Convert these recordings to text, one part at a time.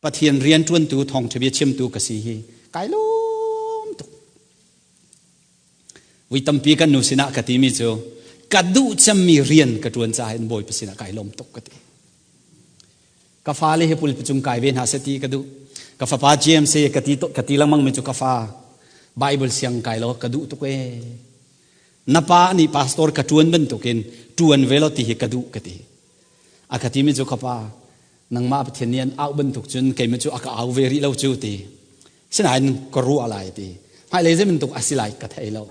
Pathian rianṭuantu thawngṭha bia chimtu ka si hi kai lawm tuk. Vui tampi kan nu sinah ka timi cu ka duh cemmi rian ka ṭuan caah in Bawipa sinah kai lawm tuk ka ti. Ka fale hi pulpi cung kai ve hna seh ti ka duh. Ka fapa James he ka ti ka ti lengmang mi cu ka fa Bible siang kai lo ka duh tuk ee. Na pa nih pastor ka ṭuan bantukin ṭuan ve lo ti hi ka duh ka ti. A ka timi cu ka pa nangmah Pathian nih an au bantuk cun keimah cu a ka au ve rih lo cu ti. Sinain ka ruah lai ti. Hmailei zei bantuk a si lai ka thei lo.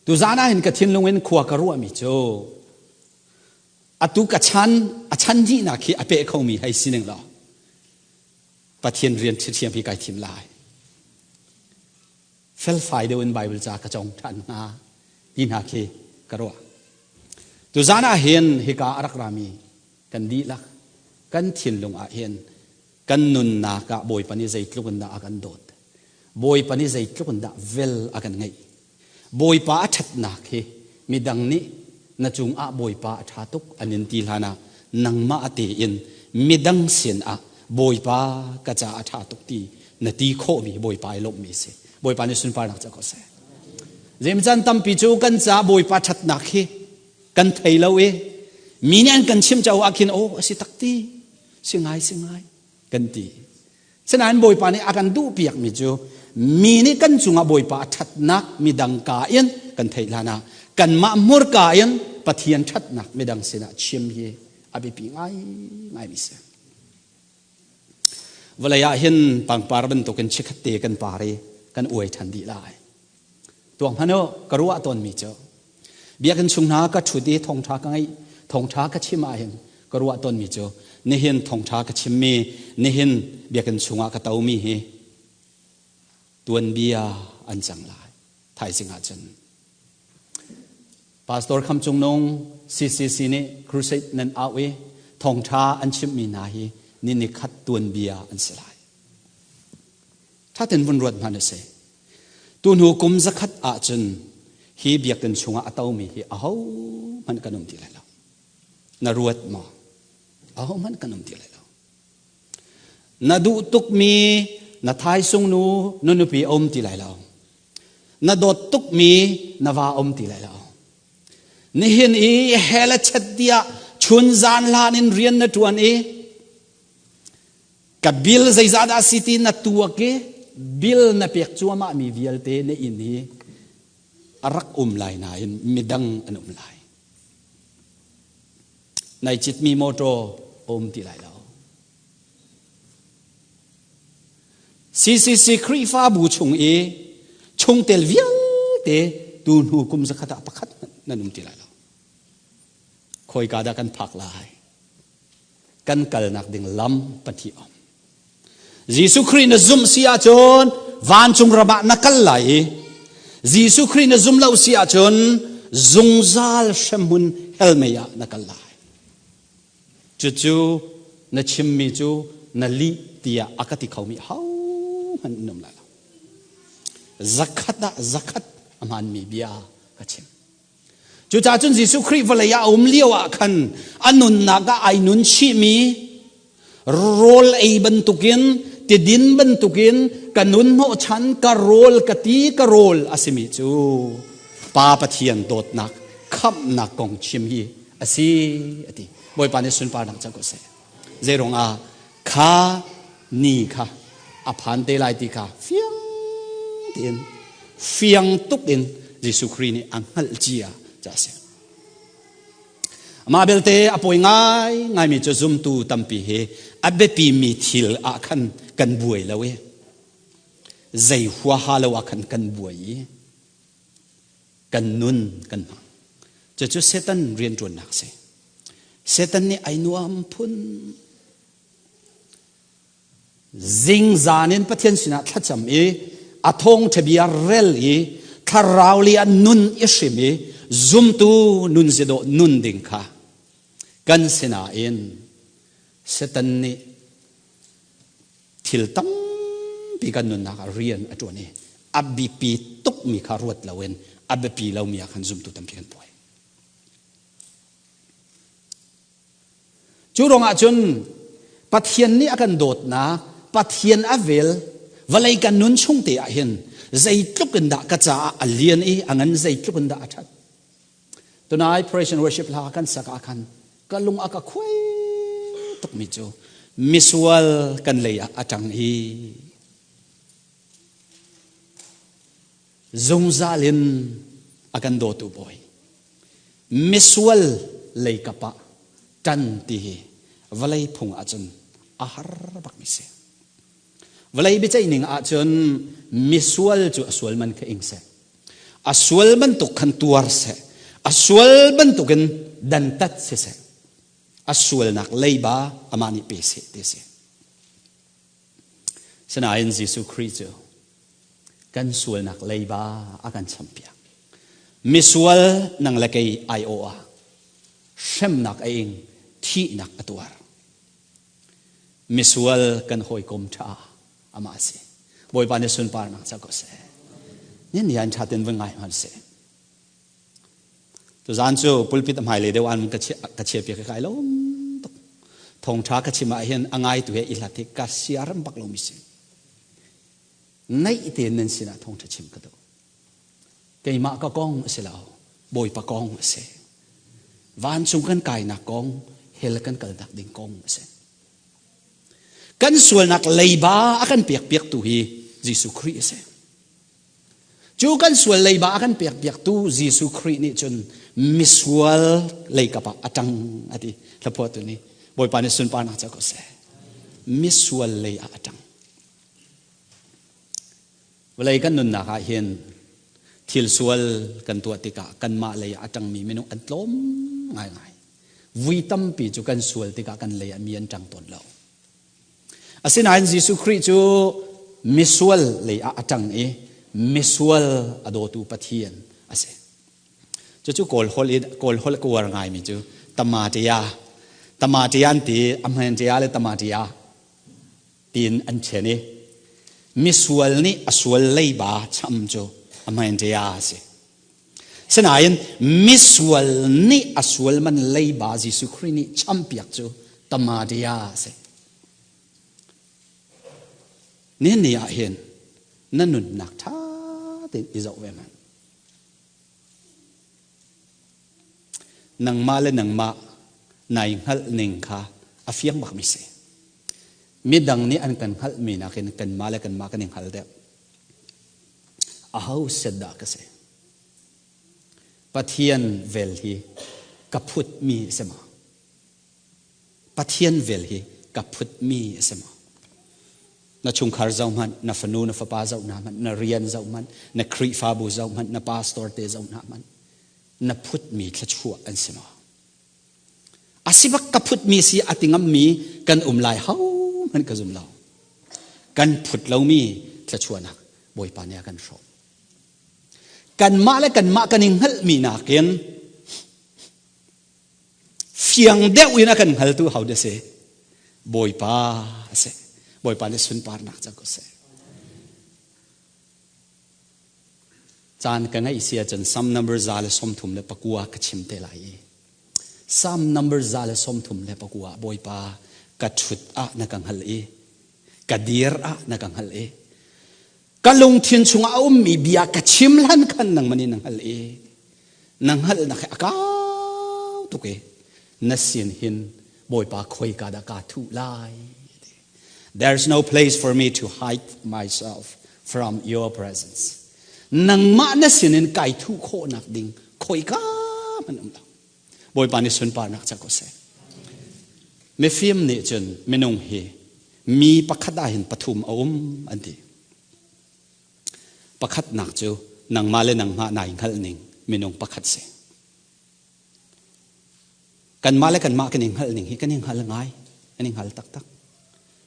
Tuzaan ah hin ka thinlung in khua ka ruahmi cu atu ka chan a chan dihnak hi a peh khomi hei sining law Pathian rian ṭhiṭhiam hi kai thim lai. Felfai deuh in Bible ca ka cawng ṭhan hnga ti hna khi ka ruah. Tuzaan ah hin hika a rak rami kan dihlak kan thinlung ah hin kan nunnak ah Bawipa nih zeitluk in dah a kan dawt. Bawipa nih zeitluk in dah vel a kan ngeih. Bawipa a ṭhatnak hi midang nih na cungah Bawipa a ṭha tuk an in ti hlanah nangmah tein midang sinah Bawipa ka ca a ṭha tuk ti na ti khawhmi Bawipa i lawmhmi a si. Bawipa nih sunparnak ca ko seh. Zeimcan tampi cu kan ca Bawipa ṭhatnak hi kan thei lo i mi nih an kan chimh caah ah khin aw a si tak ti si ngai si ngai kan ti. Sinain Bawipa nih a kan duhpiakmi cu mi nih kan cungah Bawipa a ṭhatnak midang ka in kan theih hlanah kanmah hmurka in Pathian ṭhatnak midang sinah chim hi a biapi ngaingaimi si. Vawlei ah hin pangpar bantukin chikkhat te kan par i kan uai ṭhan dih lai. Tuang hmanh u, ka ruah tawnmi cu biakinn chung hna ka ṭhut i thawngṭha ka ngeih, thawngṭha ka chim ahhin ka ruah tawnmi cu nihin thawngṭha ka chimmi, nihin biakinn chungah ka tomi hi tuanbia an cang lai thaizing ahcun. Pastor Kham Cung Nung CCC nih crusade nan au i thawngṭha an chimhmi hna hi ni nikhat tuanbia an si lai. Ṭhaten vun ruat hmanh a si. Tuhnu kum zakhat ahcun hi biakinn chungah a tomi hi ahohmanh kan um ti lai lo. Na ruat maw? Ahohmanh kan um ti lai lo. Na duh tukmi na thaisung nu na nupi a um ti lai lo. Na dawt tukmi na va um ti lai lo. Nihin i hell a chet tiah chun zan hlan in rian na ṭuan i Ka bill zeizah dah si ti na tuak i bill na pek cuahmah mi vialte na inn hi a rak um lai nain midang an um lai. Nai citmi motor a um ti lai lo. CCC Khrihfabu chung i chungtel vialte tu hnu kum zakhat ah pakhat nan um ti lai lo. Khawika dah kan phak lai? Kan kalnak ding lam pahnih um. Jesuh Khrih na zumh si ahcun vancung ram ah na kal lai i Jesuh Khrih na zum lo si ahcun zungzal hremhmun hell mei ah na kal lai. Cucu na chimmi cu na lih tiah a ka ti khomi hohmanh an um lai lo. Zakhat ah zakhat a hmaanmi bia ka chim. Cucaah cun Jesuh Khrih vawlei ah a um lio ah khan a nunnak ah ai nun chihmi rawl ei bantukin tidin bantukin ka nun hnawhchan ka rawl ka ti ka rawl a simi cu Pa Pathian dawtnak khamhnak kong chim hi a si a ti. Bawipa nih sunparnak cang ko seh. Zeiruang ah kha ni kha a phan te lai ti kha fiang tein fiang tuk in Jesuh Khrih nih a hngalh cia ca a si. Mah belte a pawi ngai ngaimi cu zumtu tampi hi a biapi mi thil ah khan kan buai lo i zei huaha lo ah khan kan buai i kan nun kan hmang. Cucu Satan rianṭuannak a si. Satan nih ai nuam phun. Zingzan in Pathian sinah thlacam i a thawngṭha bia rel i thlarau li ah nun i hrim i zumtu nun zidawh nun ding kha kan sinain Satan nih thil tampi kan nunnak ah rian a ṭuan i a biapi tukmi kha ruat loin a biapi lomi ah khan zumtu tampi kan buai. Cu ruangah cun Pathian nih a kan dawtnak, Pathian a vel, vawlei kan nun chung te ah hin zeitluk in dah ka caah a lian i a ngan zeitluk in dah a ṭhat. Tunai praise and worship hla kan sak ah khan ka lung a ka khuai tukmi cu misual kan lei ah a ṭang i zungzal in a kan dawtu bawi misual lei kap ah ṭan ti hi vawlei phung ahcun a har bakmi si. Vawlei biaceih ning ahcun misual cu a sual man kha ing seh. A sual bantuk khan tuar seh. A sual bantukin dantat si seh. A sualnak leiba amah nih pe seh ti si. Sinain Jesuh Khrih cu kan sualnak leiba a kan champiak. Misual nang le kei aiawh ah hremnak a ing, thihnak a tuar. Misual kan hawikom ṭha amah a si. Bawipa nih sunparnak ca ko seh. Nin ni an ṭha ten vun ngai hmanh seh. Tuzaan cu pulpit a hmailei deuh an ka chia piak kai lawm tuk. Thawngṭha ka chim ah hin a ngaitu he i hlat hi ka siaram bak lomi si. Naih tein nan sinah thawngṭha chim ka duh. Keimah ka kong a si lo, Bawipa kong a si. Vancung kan kainak kong, hell kan kalnak ding kong a si. Kan sualnak leiba a kan pek piaktu hi Jesuh Khrih a si. Cu kan sual leiba a kan pek piaktu Jesuh Khrih nih cun misual leikap ah a ṭang a ti. Hlaphuahtu nih Bawipa nih sunparnak ca ko seh. Misual lei ah a ṭang. Vawlei kan nunnak ah hin thil sual kan tuah tikah kanmah lei ah a ṭangmi minung an tlawm ngaingai. Vui tampi cu kan sual tikah kan lei ah mi an ṭang tawn lo. Asinain Jesuh Khrih cu misual lei ah a ṭang i misual a dawtu Pathian a si. Cucu Kawl holh i Kawl holh ka uar ngaimi cu tamaṭia. Tamaṭia an ti, a hmanṭia le tamaṭia tiin an ṭhen i misual nih a sual leiba cham cu a hmanṭia a si. Sinain misual nih a sual man leiba Jesuh Khrih nih champiak cu tamadia a si. Nihin ni ah hin na nunnak ṭha tein i zoh ve hmanh. Nangmah le nangmah nai hngalh ning kha a fiang bakmi si. Midang nih an kan hngalhmi nakin kanmah le kanmah kan i hngal deuh. Aho set dah ka si? Pathian vel hi ka phutmi a si maw? Pathian vel hi ka phutmi a si maw? Na chungkhar zoh hmanh, na fanu na fapa zoh hna hmanh, na rian zoh hmanh, na Khrihfabu zoh hmanh, na pastor te zoh hna hmanh, na phutmi thluachuah an si maw? A si bak ka phutmi si a ti ngammi kan um lai ho hmanh ka zum lo. Kan phut lomi thluachuahnak Bawipa nih a kan hrawm. Kanmah le kanmah kan i hngalhmi nakin fiang deuh in a kan hngaltu ho dah si? Bawipa a si. Bawipa nih sunparnak cang ko seh. Caan ka ngeih si ahcun Psalm number 139 ka chim te lai i Psalm number 139 Bawipa ka ṭhut ah na ka hngalh i ka dir ah na ka hngalh i ka lungthin chungah a ummi bia ka chim hlan khan nangmah nih na hngalh i na hngalhnak hi a kau tuk i na sin hin Bawipa khoika dah kaa thuh lai There's no place for me to hide myself from your presence. Nangmah na sinin kai thuh khawhnak ding khoika hmanh um lo. Bawipa nih sunparnak ca ko seh. Mifim nih cun minung hi mi pakhat ah hin pathum a um an ti. Pakhatnak cu nangmah le nangmah nai hngalh ning minung pakhat si. Kanmah le kanmah kan i hngalh ning hi kan i hngal ngai, kan i hngal taktak.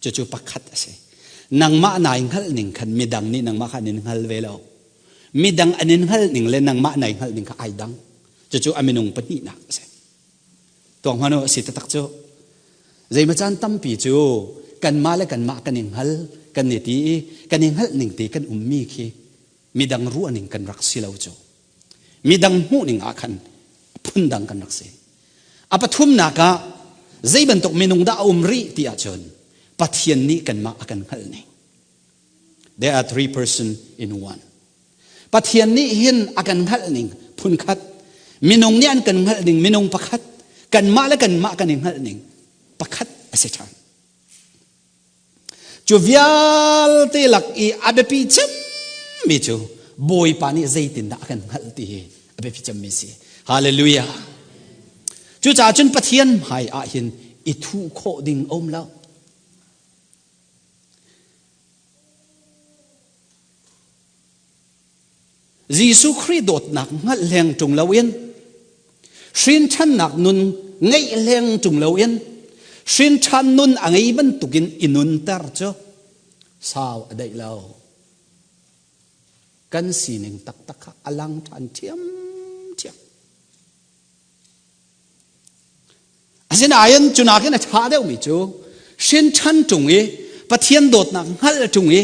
Cucu pakhat a si. Nangmah nai hngalh ning khan midang nih nangmah kha an in hngal ve lo. Midang an in hngalh ning le nangmah nai hngalh ning kha ai dang. Cucu a minung pahnihnak a si. Tuang hmanh a si taktak cu. Zeimaw caan tampi cu kanmah le kanmah kan i hngal, kan i ti i kan i hngalh ning te kan ummi khi midang ruah ning kan rak si lo cu. Midang hmuh ning ah khan phundang kan rak si. A pathumnak ah Zei bantuk minung dah a um rih ti ahcun Pathian nih kanmah a kan hngalh ning. There are three person in one. Pathian nih hin a kan hngalh ning phunkhat, minung nih an kan hngalh ning minung pakhat, kanmah le kanmah kan i hngalh ning pakhat a si ṭhan. Cu vialte lak i a biapi cemmi cu Bawipa nih zeitindah a kan hngalh ti hi a biapi cemmi si. Hallelujah. Cucaah cun Pathian hmai ah hin i thuh khawh ding a um lo. Jesuh Khrih dawtnak hngalh leng ṭung loin hrinṭhannak nun ngeih leng ṭung loin hrinṭhan nun a ngei bantukin i nunter cu sau a daih lo. Kan sining taktak kha a lang ṭhan ṭhiamṭhiam. Asinain cu nakin a ṭha deuhmi cu hrinṭhan ṭung i Pathian dawtnak hngalh ṭung i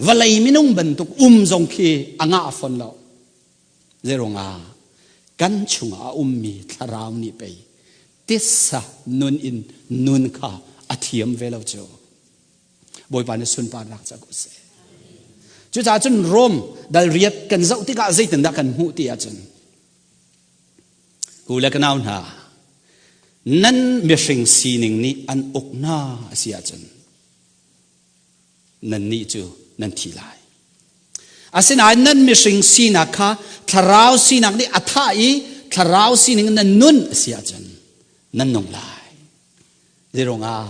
vawlei minung bantuk um zong khi a ngah fawn lo. Zeiruangah kan chungah a ummi thlarau nih pei titsa nun in nun kha a thiam ve lo cu. Bawipa nih sunparnak ca ko seh. Cucaah cun Rom dal riat kan zoh tikah zeitindah kan hmuh ti ahcun U le ka nau hna, nan mihring sining nih an uk hna a si ahcun nannih cu nan thi lai. Asinain nan mihring sinak kha thlarau sinak nih a thah i thlarau sining nan nun a si ahcun nan nung lai. Zeiruangah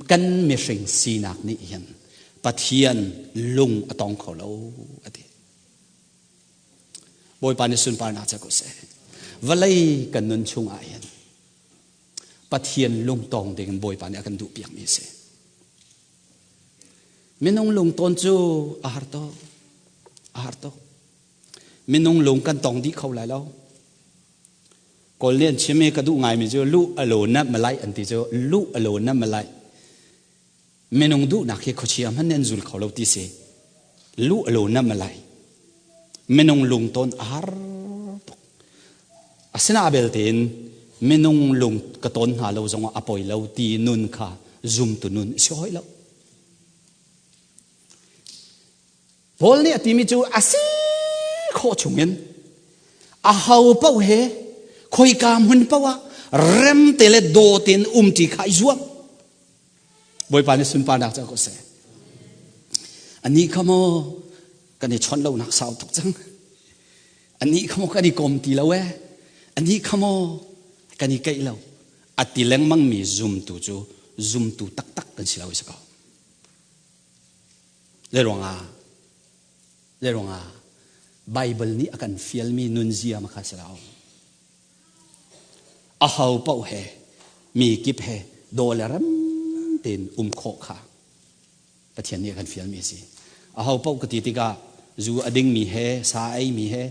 kan mihring sinak nih hin Pathian lung a tong kho lo a ti. Bawipa nih sunparnak ca ko seh. Vawlei kan nun chung ah hin Pathian lungtawng ding in Bawipa nih a kan duh piakmi a si. Minung lungtawn cu a har tuk. A har tuk. Minung lung kan tong dih kho lai lo. Kawl nih an chim i ka duh ngaimi cu lu a lo na malai an ti cu lu a lo na malai. Minung duhnak hi khuachia hmanh nih an zul kho lo ti si. Lu a lo nam a lai. Minung lungtawn a har tuk. Asina belte in minung lung ka tawn hna lo zongah a poi lo ti nun kha zumtu nun si hoi lo. Paul nih a timi cu a si khawh chungin a ho paoh he khoika hmun paoh ah rem te le daw tein umṭi kha i zuam. Bawipa nih sunparnak cu ko seh. Anih kha maw kan i chawnh lonak sau tuk cang. Anih kha maw kan i kom ti lo ee. Anih kha maw kan i keih lo. A ti lengmangmi zumtu cu zumtu taktak kan si lo i si ko. Zeiruangah zeiruangah Bible nih a kan fialmi nunzia ma kha si lo. A ho paoh he mi kip he daw le rem tein um khawh kha Pathian nih a kan fialmi a si. A ho paoh ka ti tikah zu a dingmi he sa a eimi he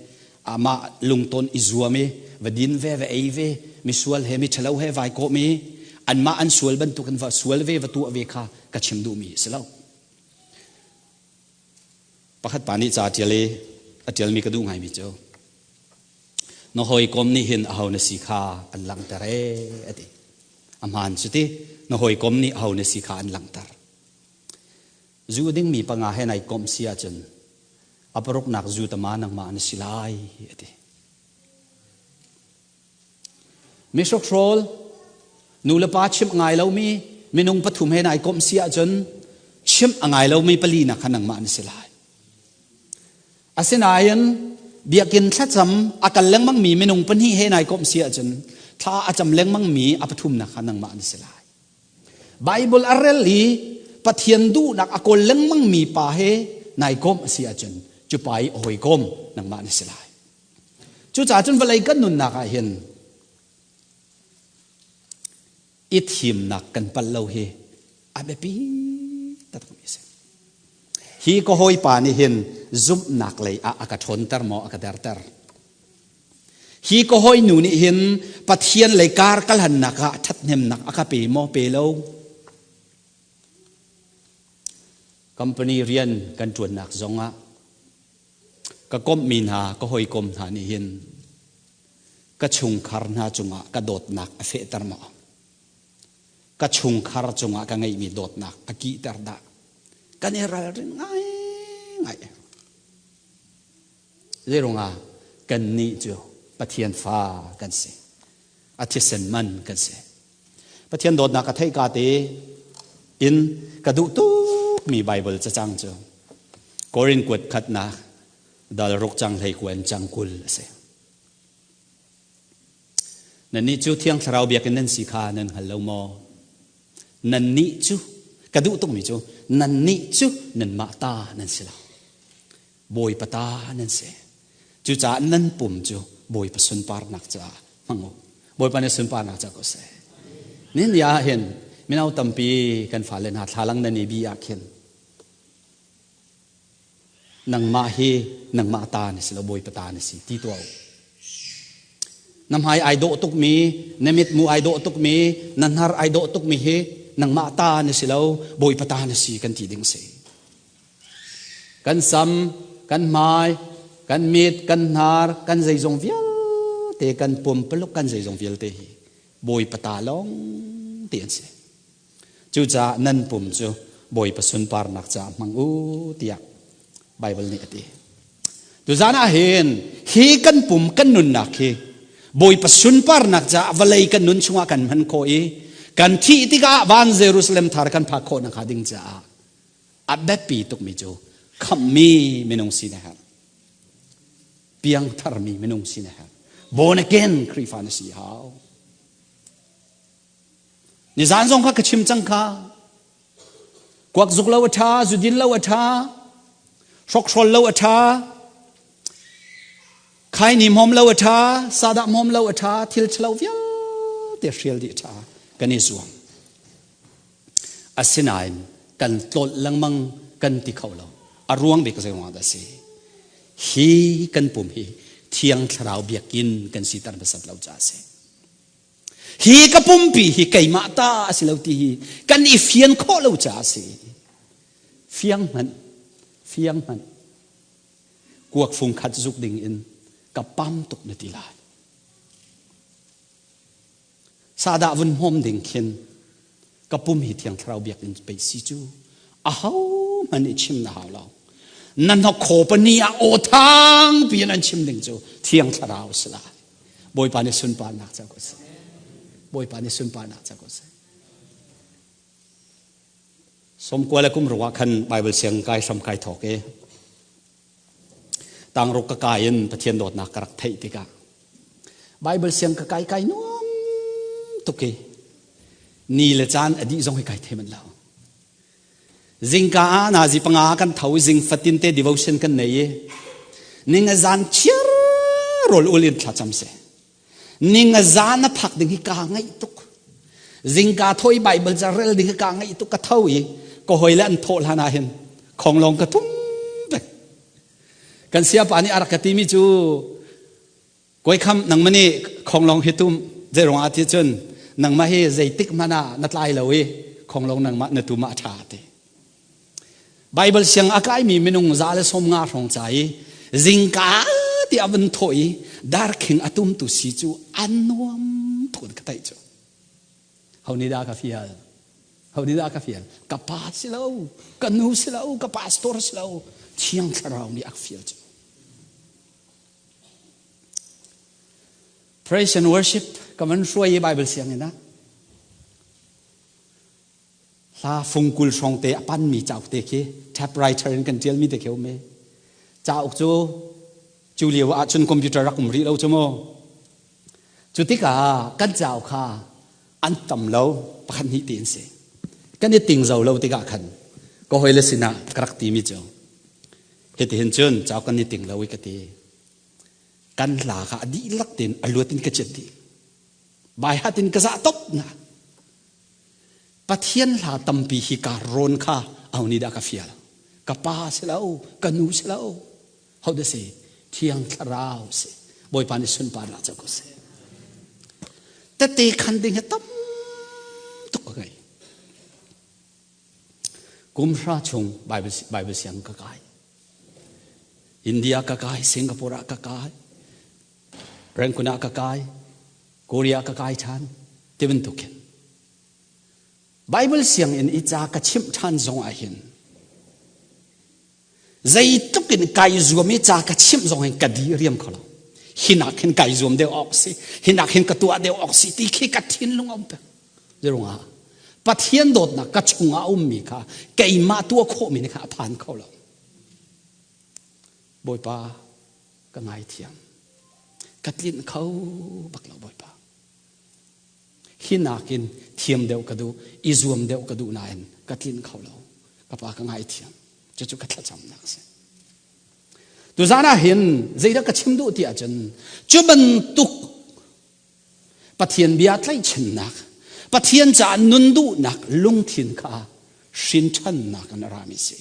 amah lungton i zuam i va din ve va ei ve misual he mi ṭhalo he vai kawh mi anmah an sual bantukin va sual ve va tuah ve kha ka chim duhmi a si lo. Pakhat pa nih ca a ṭial i a ṭialmi ka duh ngaimi cu na hawikom nih hin aho na si kha an langhter ee a ti. A hmaan cu ti na hawikom nih aho na si kha an langhter. Zu dingmi panga he nai komh si ahcun a paruknak zu tama nangmah na si lai a ti. Mihrokhrawl nu le pa chimh ngai lomi minung pathum he nai komh si ahcun chimh a ngai lomi palinak kha nangmah na si lai. Asinain biakinn thlacam a kal lengmangmi minung pahnih he nai komh si ahcun thla a cam lengmangmi a pathumnak kha nangmah na si lai. Bible a rel i Pathian duhnak a kawl lengmangmi pa he nai komh a si ahcun cu pa i a hawikom nangmah na si lai. Cucaah cun vawlei kan nunnak ah hin i thimnak kan palh lo hi a biapi taktakmi a si. Hi ka hawipa nih hin zumhnak lei ah a ka ṭhawnter maw a ka derter? Hi ka hawinu nih hin Pathian lei kar kalhannak ah ṭhathnemnak a ka pe maw pe lo? Company rian kan ṭuannak zongah ka komhmi hna ka hawikom hna nih hin ka chungkhar hna cungah ka dawtnak a fehter maw? Ka chungkhar cungah ka ngeihmi dawtnak a kihter dah? Kan i ralrin ngaingai. Zeirungah kannih cu Pathian fa kan si. A thisen man kan si. Pathian dawtnak ka theih ka te in ka duh tukmi Bible cacang cu Korin kuat khatnak dal ruk cang hlei kuan cang 20 a si. Nannih cu Thiang Thlarau biakinn nan si kha nan hngal lo maw? Nannih cu ka duh tukmi cu nannih cu nanmah ta nan si lo. Bawipa ta nan si. Cucaah nan pum cu Bawipa sunparnak caah hmang u. Bawipa nih sunparnak caah ko seh. Nin ni ah hin mino tampi kan fale hna thlalang nan i bi ah khin nangmah hi nangmah ta na si lo Bawipa ta na si ti tuah u. Na hmai ai dawh tukmi, na mitmu ai dawh tukmi, na hnar ai dawh tukmi hi nangmah ta na si lo, Bawipa ta na si kan ti ding si. Kan sam, kan hmai, kan mit, kan hnar, kan zeizong vialte, kan pumpaluk kan zeizong vialte hi Bawipa ta lawng ti an si. Cucaah nan pum cu Bawipa sunparnak caah hmang u tiah Baibal nih a ti. Tuzan ah hin hi kan pum kan nunnak hi Bawipa sunparnak caah vawlei kan nun chungah kan hman khawh i kan thih tikah van Jerusalem thar kan phak khawh nakhnga ding caah a biapi tukmi cu khamhmi minung si na herh. Piangtharmi minung si na herh. Born again Khrihfa na si hau. Nizan zong kha ka chim cang kha. Kuak zuk lo a ṭha, zudin lo a ṭha, hrokhrol lo a ṭha, khaini hmawm lo a ṭha, sadah hmawm lo a ṭha, thil ṭhalo vialte hrial dih a ṭha. Kan i zuam. Asinain kan tlolh lengmang kan ti kho lo. A ruang bik zei ruangah dah a si? Hi kan pum hi Thiang Thlarau biakinn kan siter hmasat lo caah a si. Hi ka pumpi hi keimah ta a si lo ti hi kan i fian khawh lo caah a si. Fiang hmanh, fiang hmanh. Kuak fung khat zuk ding in ka pam tuk na ti lai. Sadah vun hmawm ding khin ka pum hi Thiang Thlarau biakinn pei si cu aho hmanh nih chim na hau lo. Na hnokhaw pani ah aw thang piin an chim ding cu Thiang Thlarau si lai. Bawipa nih sunparnak ca ko seh. Bawipa nih sunparnak ca ko seh. 90 le kum ruk ah khan Bible siang kai hram kai thawk i tangruk ka kai in Pathian dawtnak ka rak theih tikah Bible siang ka kai kai nuam tuk i ni le caan a dih zong hi kai thei manh lo. Zingka ah nazi panga kan tho i zing fatin te devotion kan nei i ning a zan chiar rol ul in thlacam se. Ning a zan a phak ding hi ka ngaih tuk. Zingka tho i Bible ca rel ding hi ka ngaih tuk ka tho i ka hoi le an thawh hlan ah hin khonglong ka tum pek. Kan siapa nih a rak ka timi cu Kawi kham nangmah nih khonglong hi tum zeiruang ah ti cun nangmah hi zeitik hmanh ah na tlai lo i khonglong nangmah na tum ah a ṭha ti. Bible siang a kaimi minung 150 hrawng ca i zingka ti a vun thawh i darkhing a tumtu si cu an nuam tuk in ka theih cu. Ho nih dah ka fial? Ho nih dah ka fial? Ka pa si lo, ka nu si lo, ka pastor si lo, Thiang Thlarau nih a ka fial cu. Praise and worship ka van hruai i Bible sianginn ah hla fung 20 hrawng te a panmi cauk te khi typewriter in kan ṭialmi te khi um i cauk cu cu lio ah cun computer rak um rih lo cu mu cu tikah kan cauk kha an tam lo pakhat hnih ti an si kan i ting zo lo tikah khan ka hawile sinah ka rak timi cu Hitihin cun cauk kan i ting lo i ka ti. Kan hla kha a dihlak tein a luat in ka chiat dih. Bai hat in ka zah top na. Pathian hla tampi hi ka rawn kha aho nih dah ka fial. Ka pa si lo, ka nu si lo. Ho dah si? Thiang Thlarau si. Bawipa nih sunparnak co ko seh. Tete khan ding hi tam tuk ka ngei. Kum hra chung Bible siang ka kai. India ka kai, Singapore ah ka kai, Rangoon ah ka kai, Korea ka kai ṭhan, ti bantuk khin. Bible sianginn i ca ka chimh ṭhan zong ah hin zeitluk in kai zuam i ca ka chimh zong hin ka di riam kho lo. Hinak hin kai zuam deuh awk si, hinak hin ka tuah deuh awk si ti khi ka thinlung a um peng. Zerungah Pathian dawtnak ka chungah a ummi kha keimah tuah khawhmi nih kha a phan kho lo. Bawipa ka ngaithiam. Ka tlinh kho bak lo Bawipa. Hi nakin thiam deuh ka duh, i zuam deuh ka duh nain ka tlinh kho lo. Ka pa ka ngaithiam. Cucu ka thlacamnak a si. Tuzaan ah hin zeidah ka chim duh ti ahcun cu bantuk Pathian bia tlaihchannak, Pathian caah nun duhnak lungthin kha hrinṭhannak in a rami si.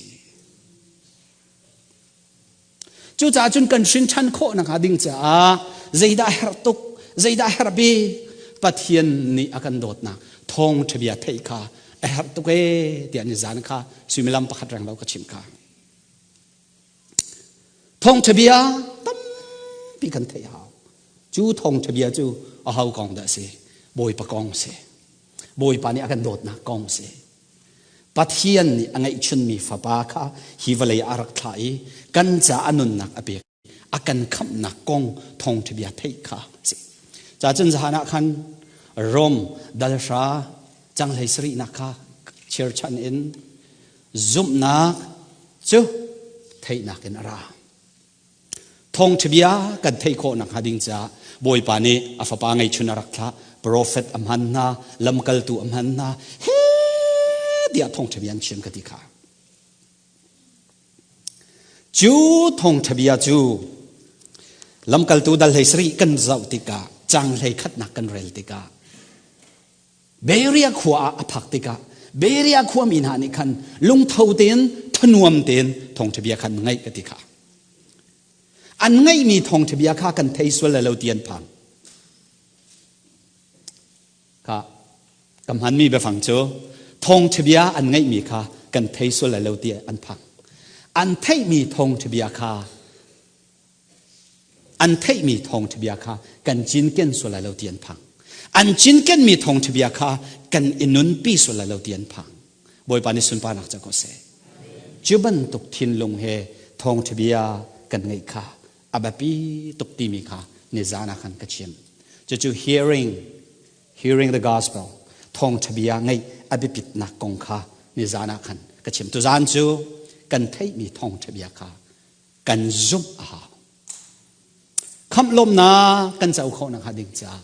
Cucaah cun kan hrinṭhan khawh nakhnga ding caah zeidah herh tuk, zeidah herh bik Pathian nih a kan dawtnak thawngṭha bia theih kha a herh tuk ee tiah nizan kha suimilam pakhat reng lo ka chim kha. Thawngṭha bia tampi kan theih hau. Cu thawngṭha bia cu a ho kong dah a si? Bawipa kong a si. Bawipa nih a kan dawtnak kong a si. Pathian nih a ngeihchunmi fapa kha hi vawlei ah a rak thlah i kan ca a nunnak a pek a kan khamhnak kong thawngṭha bia theih kha a si. Ca cun zahan ah khan Rom dalhra canghlei sarihnak kha chirchan in zumhnak cu theihnak in a ra. Thawngṭha bia kan theih khawh nakhnga ding caah Bawipa nih a fapa ngeihchun a rak thlah, profet a hman hna, lamkaltu a hman hna, he tiah thawngṭha bia an chim ka ti kha. Cu thawngṭha bia cu lamkaltu dal hlei sarih kan zoh tikah, cang hlei khatnak kan rel tikah Beria khua ah a phak tikah Beria khuami hna nih khan lungtho tein thanuam tein thawngṭha bia khan ngaih ka ti kha. An ngaihmi thawngṭha bia kha kan thei sual lai lo ti an phang. Kha ka hmanmi biafang cu thawngṭha bia an ngaihmi kha kan thei sual lai lo ti an phang. An theihmi thawngṭha bia kha An theihmi thawngṭha bia kha kan cinken sual lai lo ti an phang. An cinkenmi thawngṭha bia kha kan i nunpi sual lai lo ti an phang. Bawipa nih sunparnak ca ko seh. Cu bantuk thinlung he thawngṭha bia kan ngeih kha a biapi tuk timi kha nizan ah khan ka chim. Cucu hearing, hearing the gospel, thawngṭha bia ngeih a biapitnak kong kha nizan ah khan ka chim. Tuzan cu kan theihmi thawngṭha bia kha kan zumh a hau. Khamh lawmnak kan co khawh nakhnga ding caah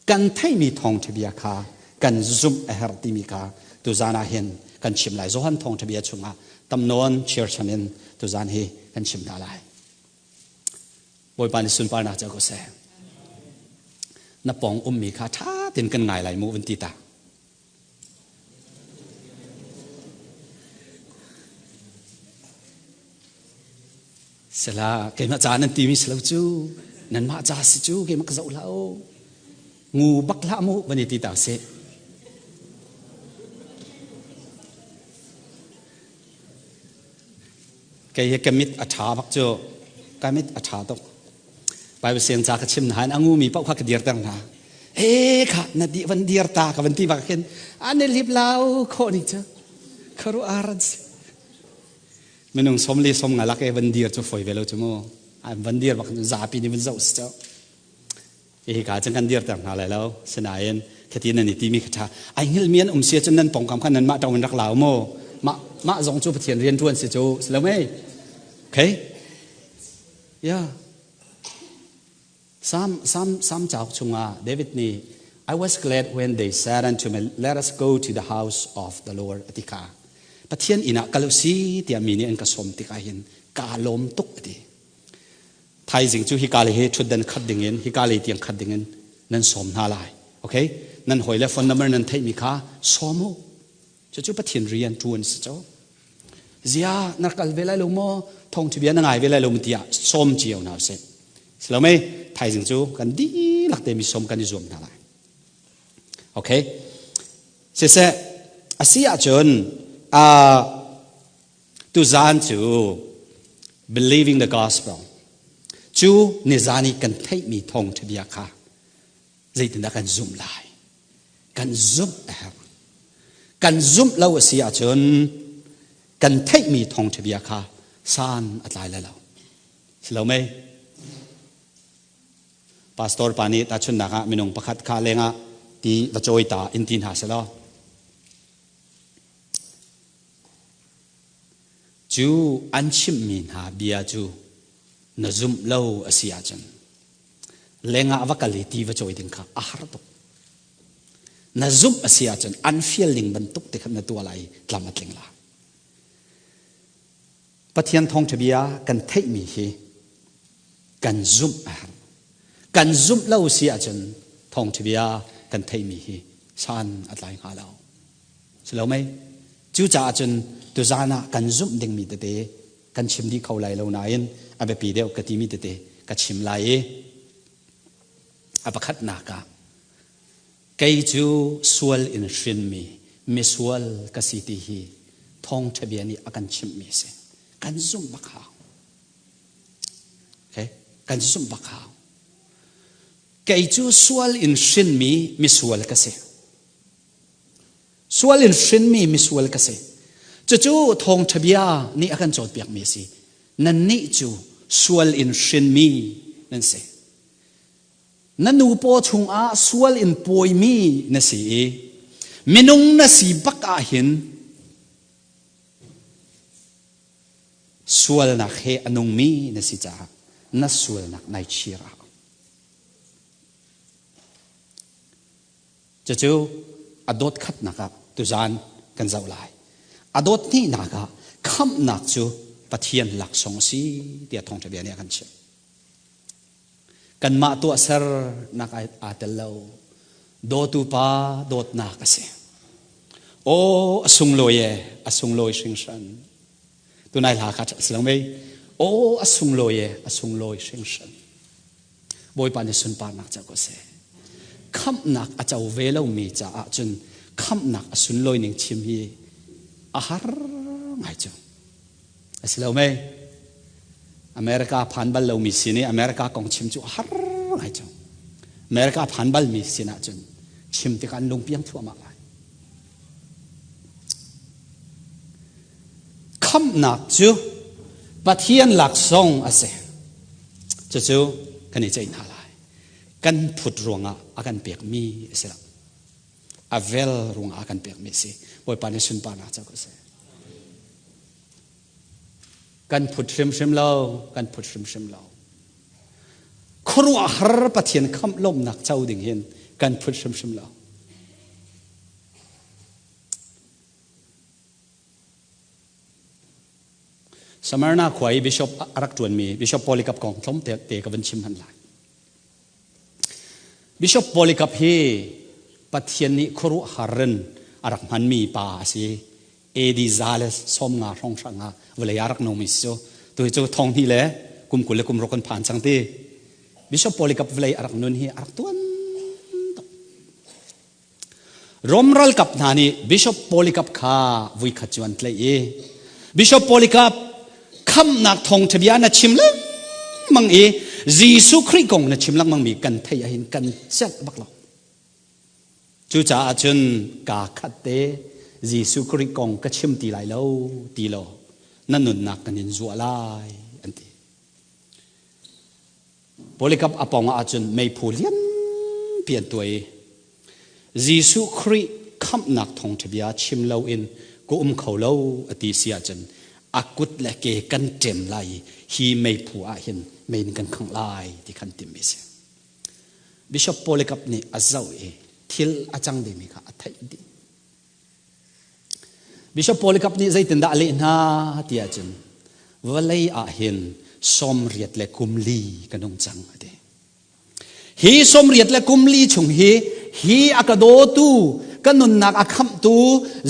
kan theihmi thawngṭha bia kha kan zumh a herh timi kha tuzan ah hin kan chim lai. Johan thawngṭha bia chungah tam nawn chirchan in tuzan hi kan chim hna lai. Bawipa nih sunparnak co ko seh. Na pawng ummi kha ṭha tein kan ngai lai mu vun ti ta. Sela keimah ca nan timi si lo cu nanmah ca si cu keimah ka zoh hlah u ngu bak hlah mu van i ti ta sih. Kei hi ka mit a ṭha bak cu ka mit a ṭha tuk. Bible siang ca ka chim hna in a ngumi paoh kha ka dirter hna. E kha na di van dir ta ka van ti bak khin an i lip lau khawh ni cu kharu aran si. Minung som le som nga lak e van dir cu foi ve lo cu mu. An van dir bak zapi nih van zoh si cu. Hi ka cun kan dirter hna lai lo. Sinain khati nan i timi kha ṭha. Ai hngilhmi an um si ahcun nan pawngkam khan nanmah ṭo in rak lau mu. Mah mah zong cu Pathian rian ṭuan si cu si lo mei? Okay? Yeah. Psalm Psalm Psalm cauk chungah David nih I was glad when they said unto me, Let us go to the house of the Lord a ti kha. Pathian inn ah kal u si tiah mi nih an ka sawm tikah hin kaa lawm tuk a ti. Thaizing cu hika lei hi ṭhutdan khat dingin hika lei tiang khat dingin nan sawm hna lai. Okay? Nan hawile phone number nan theihmi kha sawm u. Cucu Pathian rian ṭuan si cu. Zia na kal ve lai lo maw? Thawngṭha bia na ngai ve lai lo maw tiah sawm cio hna usih. Si lo mei? Thaizing cu kan dihlak te mi sawm kan i zuam hna lai. Okay? Siseh, a si ahcun uh, Tuzaan cu believing the gospel cu nizan i kan theihmi thawngṭha bia kha zeitindah kan zumh lai? Kan zumh a herh. Kan zumh lo a si ahcun kan theihmi thawngṭha bia kha san a tlai lai lo. Si lo mei? Pastor pa nih tahchunhnak ah minung pakhat kha lengah ti va cawi ta in ti hna selaw cu an chimhmi hna bia cu na zumh lo a si ahcun lengah va kal i ti va cawi ding kha a har tuk. Na zumh a si ahcun an fial ning bantuk te khan na tuah lai i tlam a tling lai. Pathian thawngṭha bia kan theihmi hi kan zumh a herh. Kan zumh lo si ahcun thawngṭha bia kan theihmi hi san a tlai hnga lo. Si lo mei? Cucaah cun tuzaan ah kan zumh dingmi tete kan chim dih kho lai lo nain a biapi deuh ka timi tete ka chim lai i a pakhatnak ah Kei cu sual in hrinmi misual ka si ti hi thawngṭha bia nih a kan chimhmi a si. Kan zumh bak hau. Okay? Kan zumh bak hau. Kei cu sual in hrinmi misual ka si. Sual in hrinmi misual ka si. Cucu thawngṭha bia nih a kan cawnpiakmi a si. Nannih cu sual in hrinmi nan si. Na nu paw chungah sual in pawimi na si i minung na si bak ah hin sualnak he a nungmi na si caah na sualnak nai chir ah. Cucu a dawt khatnak ah tuzaan kan zoh lai. A dawt hnihnak ah khamhnak cu Pathian laksawng a si tiah thawngṭha bia nih a kan chimh. Kanmah tuahsernak aa tel lo. Dawtu pa dawtnak a si. Aw a sunglawi e, a sunglawi hringhran. Tunai hla kha a si lo mei? Aw a sunglawi e, a sunglawi hringhran. Bawipa nih sunparnak co ko seh. Khamhnak a co ve lomi caah cun khamhnak a sunlawi ning chim hi a har ngai cu. A si lo mei? America phan bal lomi sin i America kong chim cu a har ngai cu. America phan balmi sin ahcun chim tikah an lungpiang thluahmah lai. Khamhnak cu Pathian laksawng a si. Cucu kan i ceih hna lai. Kan phut ruangah a kan pekmi a si lo. A vel ruangah a kan pekmi a si. Bawipa nih sunparnak co ko seh. Kan phut hrimhrim lo, kan phut hrimhrim lo. Khuaruahhar Pathian khamh lawmhnak co ding hin kan phut hrimhrim lo. Samarna khua i bishop a rak ṭuanmi Bishop Polycarp kong tlawm te ka van chim hman lai. Bishop Polycarp hi Pathian nih khuaruahhar in a rak hmanmi pa a si. AD 150 hrawnghrang ah vawlei ah rak nungmi si cu. Tu hi cu thong hnih le kum 20 le kum ruk kan phan cang ti. Bishop Polycarp vawlei a rak nun hi a rak tuan tuk. Rom ralkap hna nih Bishop Polycarp kha vuikhat cu an tlaih i Bishop Polycarp khamhnak thawngṭha bia na chim lengmang i Jesuh Khrih kong na chim lengmang mi kan theih ahhin kan celh bak lo. Cucaah cun kaa khat te Jesuh Khrih kong ka chim ti lai lo ti law na nunnak kan in zuah lai an ti. Polycarp a pawng ahcun meiphu lianpi an tuah i Jesuh Khrih khamhnak thawngṭha bia chim loin ka um kho lo a ti si ahcun a kut le ke kan ṭem lai i hi meiphu ah hin mei in kan khangh lai ti khan timhmi a si. Bishop Polycarp nih a zoh i thil a cang dingmi kha a theih dih. Bishop Polycarp nih zeitindah a leh hna ti ahcun vawlei ah hin 84 kum ka nung cang a ti. Hi 84 kum chung hi hi a ka dawtu ka nunnak a khamhtu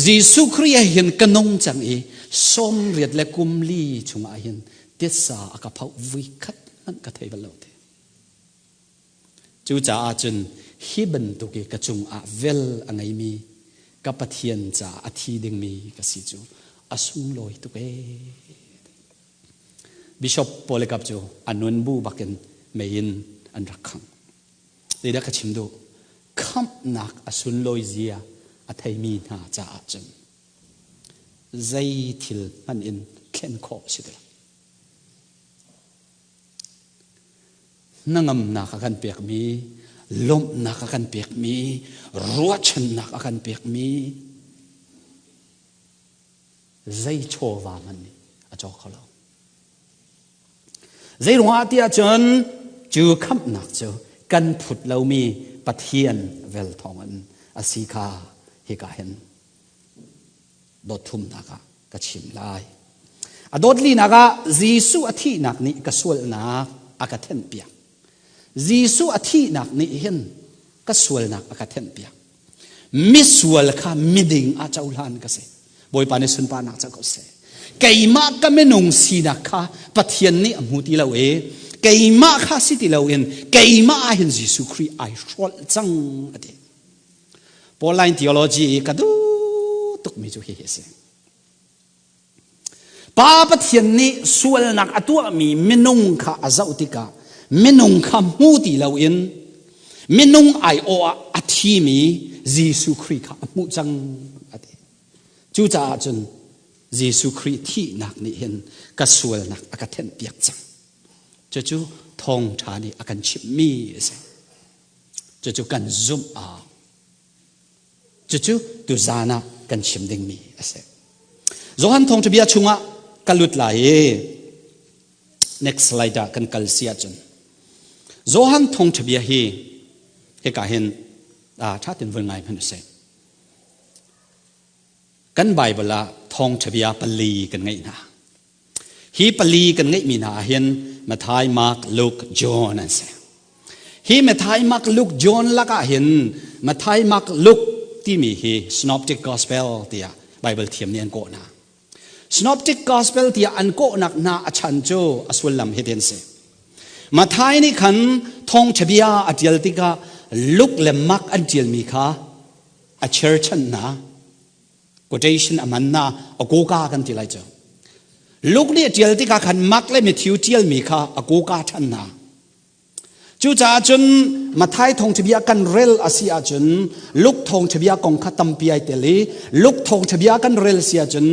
Jesuh Khrih ah hin ka nung cang i 84 kum chungah hin titsa a ka phoh vui khat hmanh ka thei bal lo ti. Cucaah cun hi bantuk i ka cungah vel a ngeimi ka Pathian caah a thi dingmi ka si cu a sunglawi tuk ee. Bishop Polycarp cu a nun bu bakin mei in an rak khangh. Zeidah ka chim duh? Khamhnak a sunlawi zia a theimi hna caah cun zei thil hmanh in thlen khawh si ti lo. Hnangamnak a kan pekmi, lawmhnak a kan pekmi, ruahchannak a kan pekmi zei chawva hmanh nih a caw kho lo. Zei ruangah tiah cun cu khamhnak cu kan phut lomi Pathian vel thawngin a si kha hika hin dot thumnak ah ka chim lai. A dot linak ah Jesuh a thihnak nih ka sualnak a ka thenhpiak. Jesuh a thihnak nih hin ka sualnak a ka thenhpiak. Misual kha miding ah cohlan ka si. Bawipa nih sunparnak ca ko seh. Keimah ka minung sinak kha Pathian nih a hmu ti lo i keimah kha si ti loin keimah ah hin Jesuh Khrih ai hrawlh cang a ti. Pauline theology i ka duh tukmi cu hihi a si. Pa Pathian nih sualnak a tuahmi minung kha a zoh tikah minung kha hmu ti loin minung aiawh ah a thimi Jesuh Khrih kha a hmuh cang a ti. Cucaah cun Jesuh Khrih thihnak nih hin ka sualnak a ka thenhpiak cang. Cucu thawngṭha nih a kan chimhmi a si. Cucu kan zumh a Cucu tuzaan ah kan chim dingmi a si. Johan thawngṭha bia chungah ka lut lai i next slide ah kan kal si ahcun Johan thawngṭha bia hi hika hin ṭha tein vun ngai hmanh u sih. Kan Bible ah thawngṭha bia pali kan ngeih hna. Hi pali kan ngeihmi hna ah hin Matthai, Mark, Luke, John an si. Hi Matthai, Mark, Luke, John lakah hin Matthai, Mark, Luke timi hi Synoptic Gospel tiah Bible thiam nih an kawh hna. Synoptic Gospel tiah an kawhnak hna a chan cu a sullam hitin si. Matthai nih khan thawngṭha bia a ṭial tikah Luke le Mark an ṭialmi kha a cherchan hna. Quotation a man na a koka kan ti lai cu. Luke nih a ṭial tikah khan Mark le Matthew ṭialmi kha a koka ṭhan hna. Cucaah cun Matthai thawngṭhabia kan rel a si ahcun Luke thawngṭhabia kong kha tampi ai tel i Luke thawngṭhabia kan rel si ahcun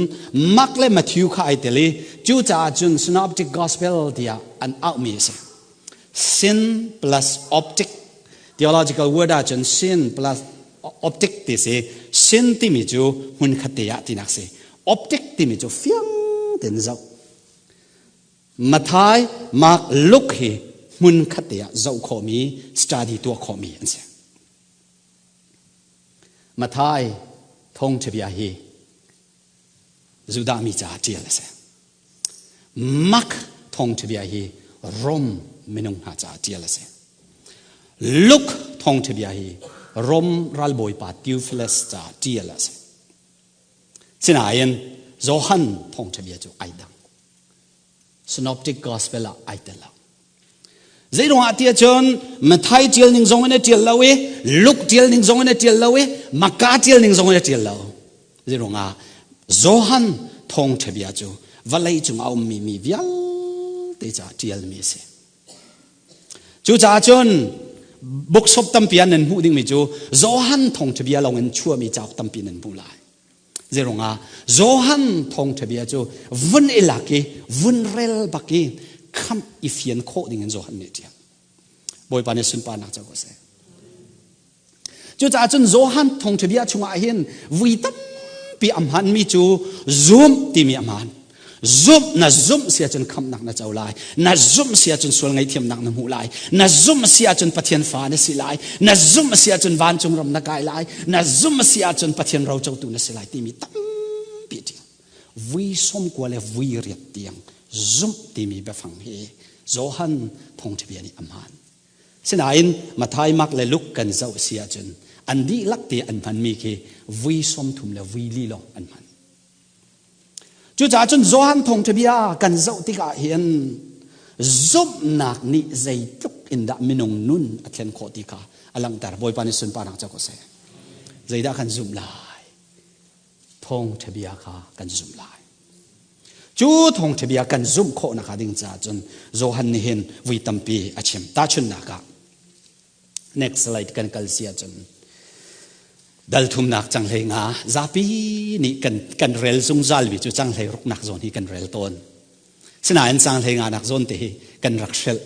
Mark le Matthew kha ai tel i cucaah cun Synoptic Gospel tiah an auhmi a si. Sin plus optic theological word ahcun sin plus optic ti si. Sin timi cu hmunkhat te ah tinak si. Optic timi cu fiang tein zoh. Matthai, Mark, Luke hi hmun khat te ah zoh khawhmi, study tuah khawhmi an si. Matthai thawngṭha bia hi Judah mi caah ṭial a si. Mark thawngṭha bia hi Rom minung hna caah ṭial a si. Luke thawngṭha bia hi Rom ralbawipa Theophilus caah ṭial a si. Sinain Johan thawngṭha bia cu ai dang. Synoptic Gospel ah ai tel lo. Zei ruangah tiah cun Matthai ṭial ning zong in a ṭial lo i Luke ṭial ning zong in a ṭial lo i Maka ṭial ning zong in a ṭial lo. Zei ruangah Johan thawngṭha bia cu vawlei cung a ummi mi vialte caah ṭialmi a si. Cucaah cun bookshop tampi ah nan hmuh dingmi cu Johan thawngṭha bia lawng in chuahmi cauk tampi nan hmuh lai. Zeirungah Johan thawngṭha bia cu vun i lak i vun rel bak i khamh i fian khawh ding in Johan nih a ṭial. Bawipa nih sunparnak co ko seh. Cucaah cun Johan thawngṭha bia chungah hin vui tampi a hmanmi cu zumh timi a hmaan. Zumh na zumh si ahcun khamhnak na co lai. Na zumh si ahcun sual ngaihthiamnak na hmuh lai. Na zumh si ahcun Pathian fa na si lai. Na zumh si ahcun vancung ram na kai lai. Na zumh si ahcun Pathian rocotu na si lai timi tampi ṭial. Vui 90 le vui riat tiang zumh timi biafang hi Johan thawngṭha bia nih a hmaan. Sinain Matthai, Mark le Luke kan zoh si ahcun an dihlak te an hmanmi khi vui 30 le vui li lawng an hman. Cucaah cun Johan thawngṭha bia kan zoh tikah hin zumhnak nih zeitluk in dah minung nun a thlen khawh ti kha a langhter. Bawipa nih sunparnak co ko seh. Zeidah kan zumh lai? Thawngṭha bia kha kan zumh lai. Cu thawngṭha bia kan zumh khawh nakhnga ding caah cun Johan nih hin vui tampi a chim. Tahchunhnak ah next slide kan kal si ahcun. Dal thumnak canghlei nga zapi nih kan, kan rel zungzal mi cu canghlei ruknak zawn hi kan rel tawn. Sinain canghlei nga nak zawn te hi kan rak hrelh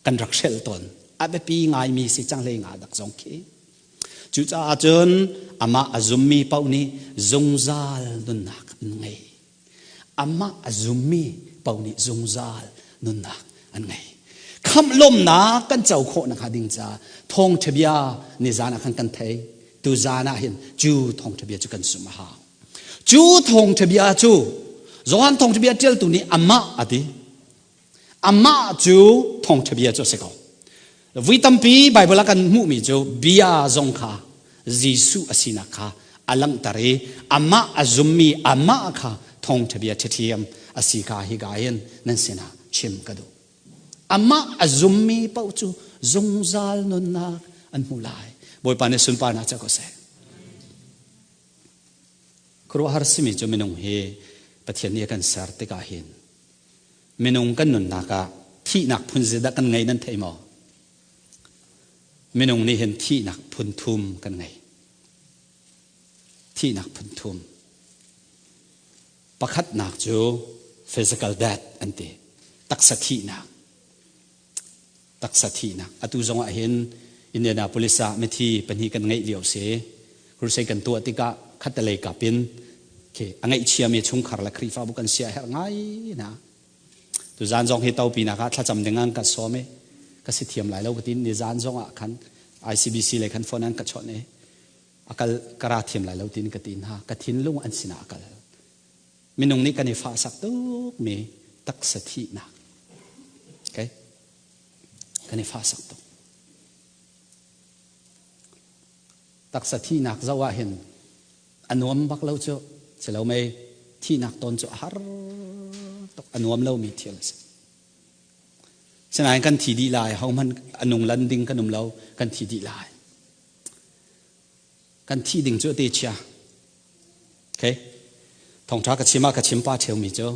kan rak hrelh tawn. A biapi ngaimi si canghlei nga dak zong khi. Cucaah cun amah a zummi paoh nih zungzal nunnak an ngei. Amah a zummi paoh nih zungzal nunnak an ngei. Khamh lawmnak kan co khawh nakhnga ding ca thawngṭha bia nizan ah khan kan thei. Tu zan ah hin cu thawngṭha bia cu kan sum a hau. Cu thawngṭha bia cu Johan thawngṭha bia ṭialtu nih amah a ti. Amah cu thawngṭha bia cu a si ko. Vui tampi Baibal ah kan hmuhmi cu bia zong kha Jesuh a sinak kha a langhter i amah a zummi amah kha thawngṭha bia ṭhiṭhiam a si kha hika hin nan sinah chim ka duh. Amah a zummi paoh cu zungzal nunnak an hmu lai. Bawipa nih sunparnak ca ko seh. Khuaruahhar simi cu minung hi Pathian nih a kan ser tikah hin Minung kan nunnak ah thihnak phun zeidah kan ngei nan thei maw? Minung nih hin thihnak phun thum kan ngei. Thihnak phun thum. Pakhatnak cu physical death an ti. Taksa thihnak. Taksa thihnak. Atu zong ah hin Indianapolis ah mithi pahnih kan ngeih lio si. Crusade kan tuah tikah khattelei kap in khi a ngaihchiami chungkhar le Khrihfabu kan sia herh ngai na. Tuzan zong hi topinak ah thlacam ding an ka sawm i ka si thiam lai lo ka tin ni zan zong ah khan ICBC le khan phone an ka chawnh i akal ka ra thiam lai lo tin ka tin ha ka thinlung an sinah akal minung nih kan i fahsak tuk mi taksa thihnak okay kan i fahsak tuk taksa thihnak zoh ah hin a nuam bak lo cu si lo mei thihnak ton cu a har tuk a nuam lomi thil a si sinain kan thi dih lai hohmanh a nung lan ding kan um lo kan thi dih lai kan thi ding cu a te chia okay thongtha ka chim ah ka chim pa theumi cu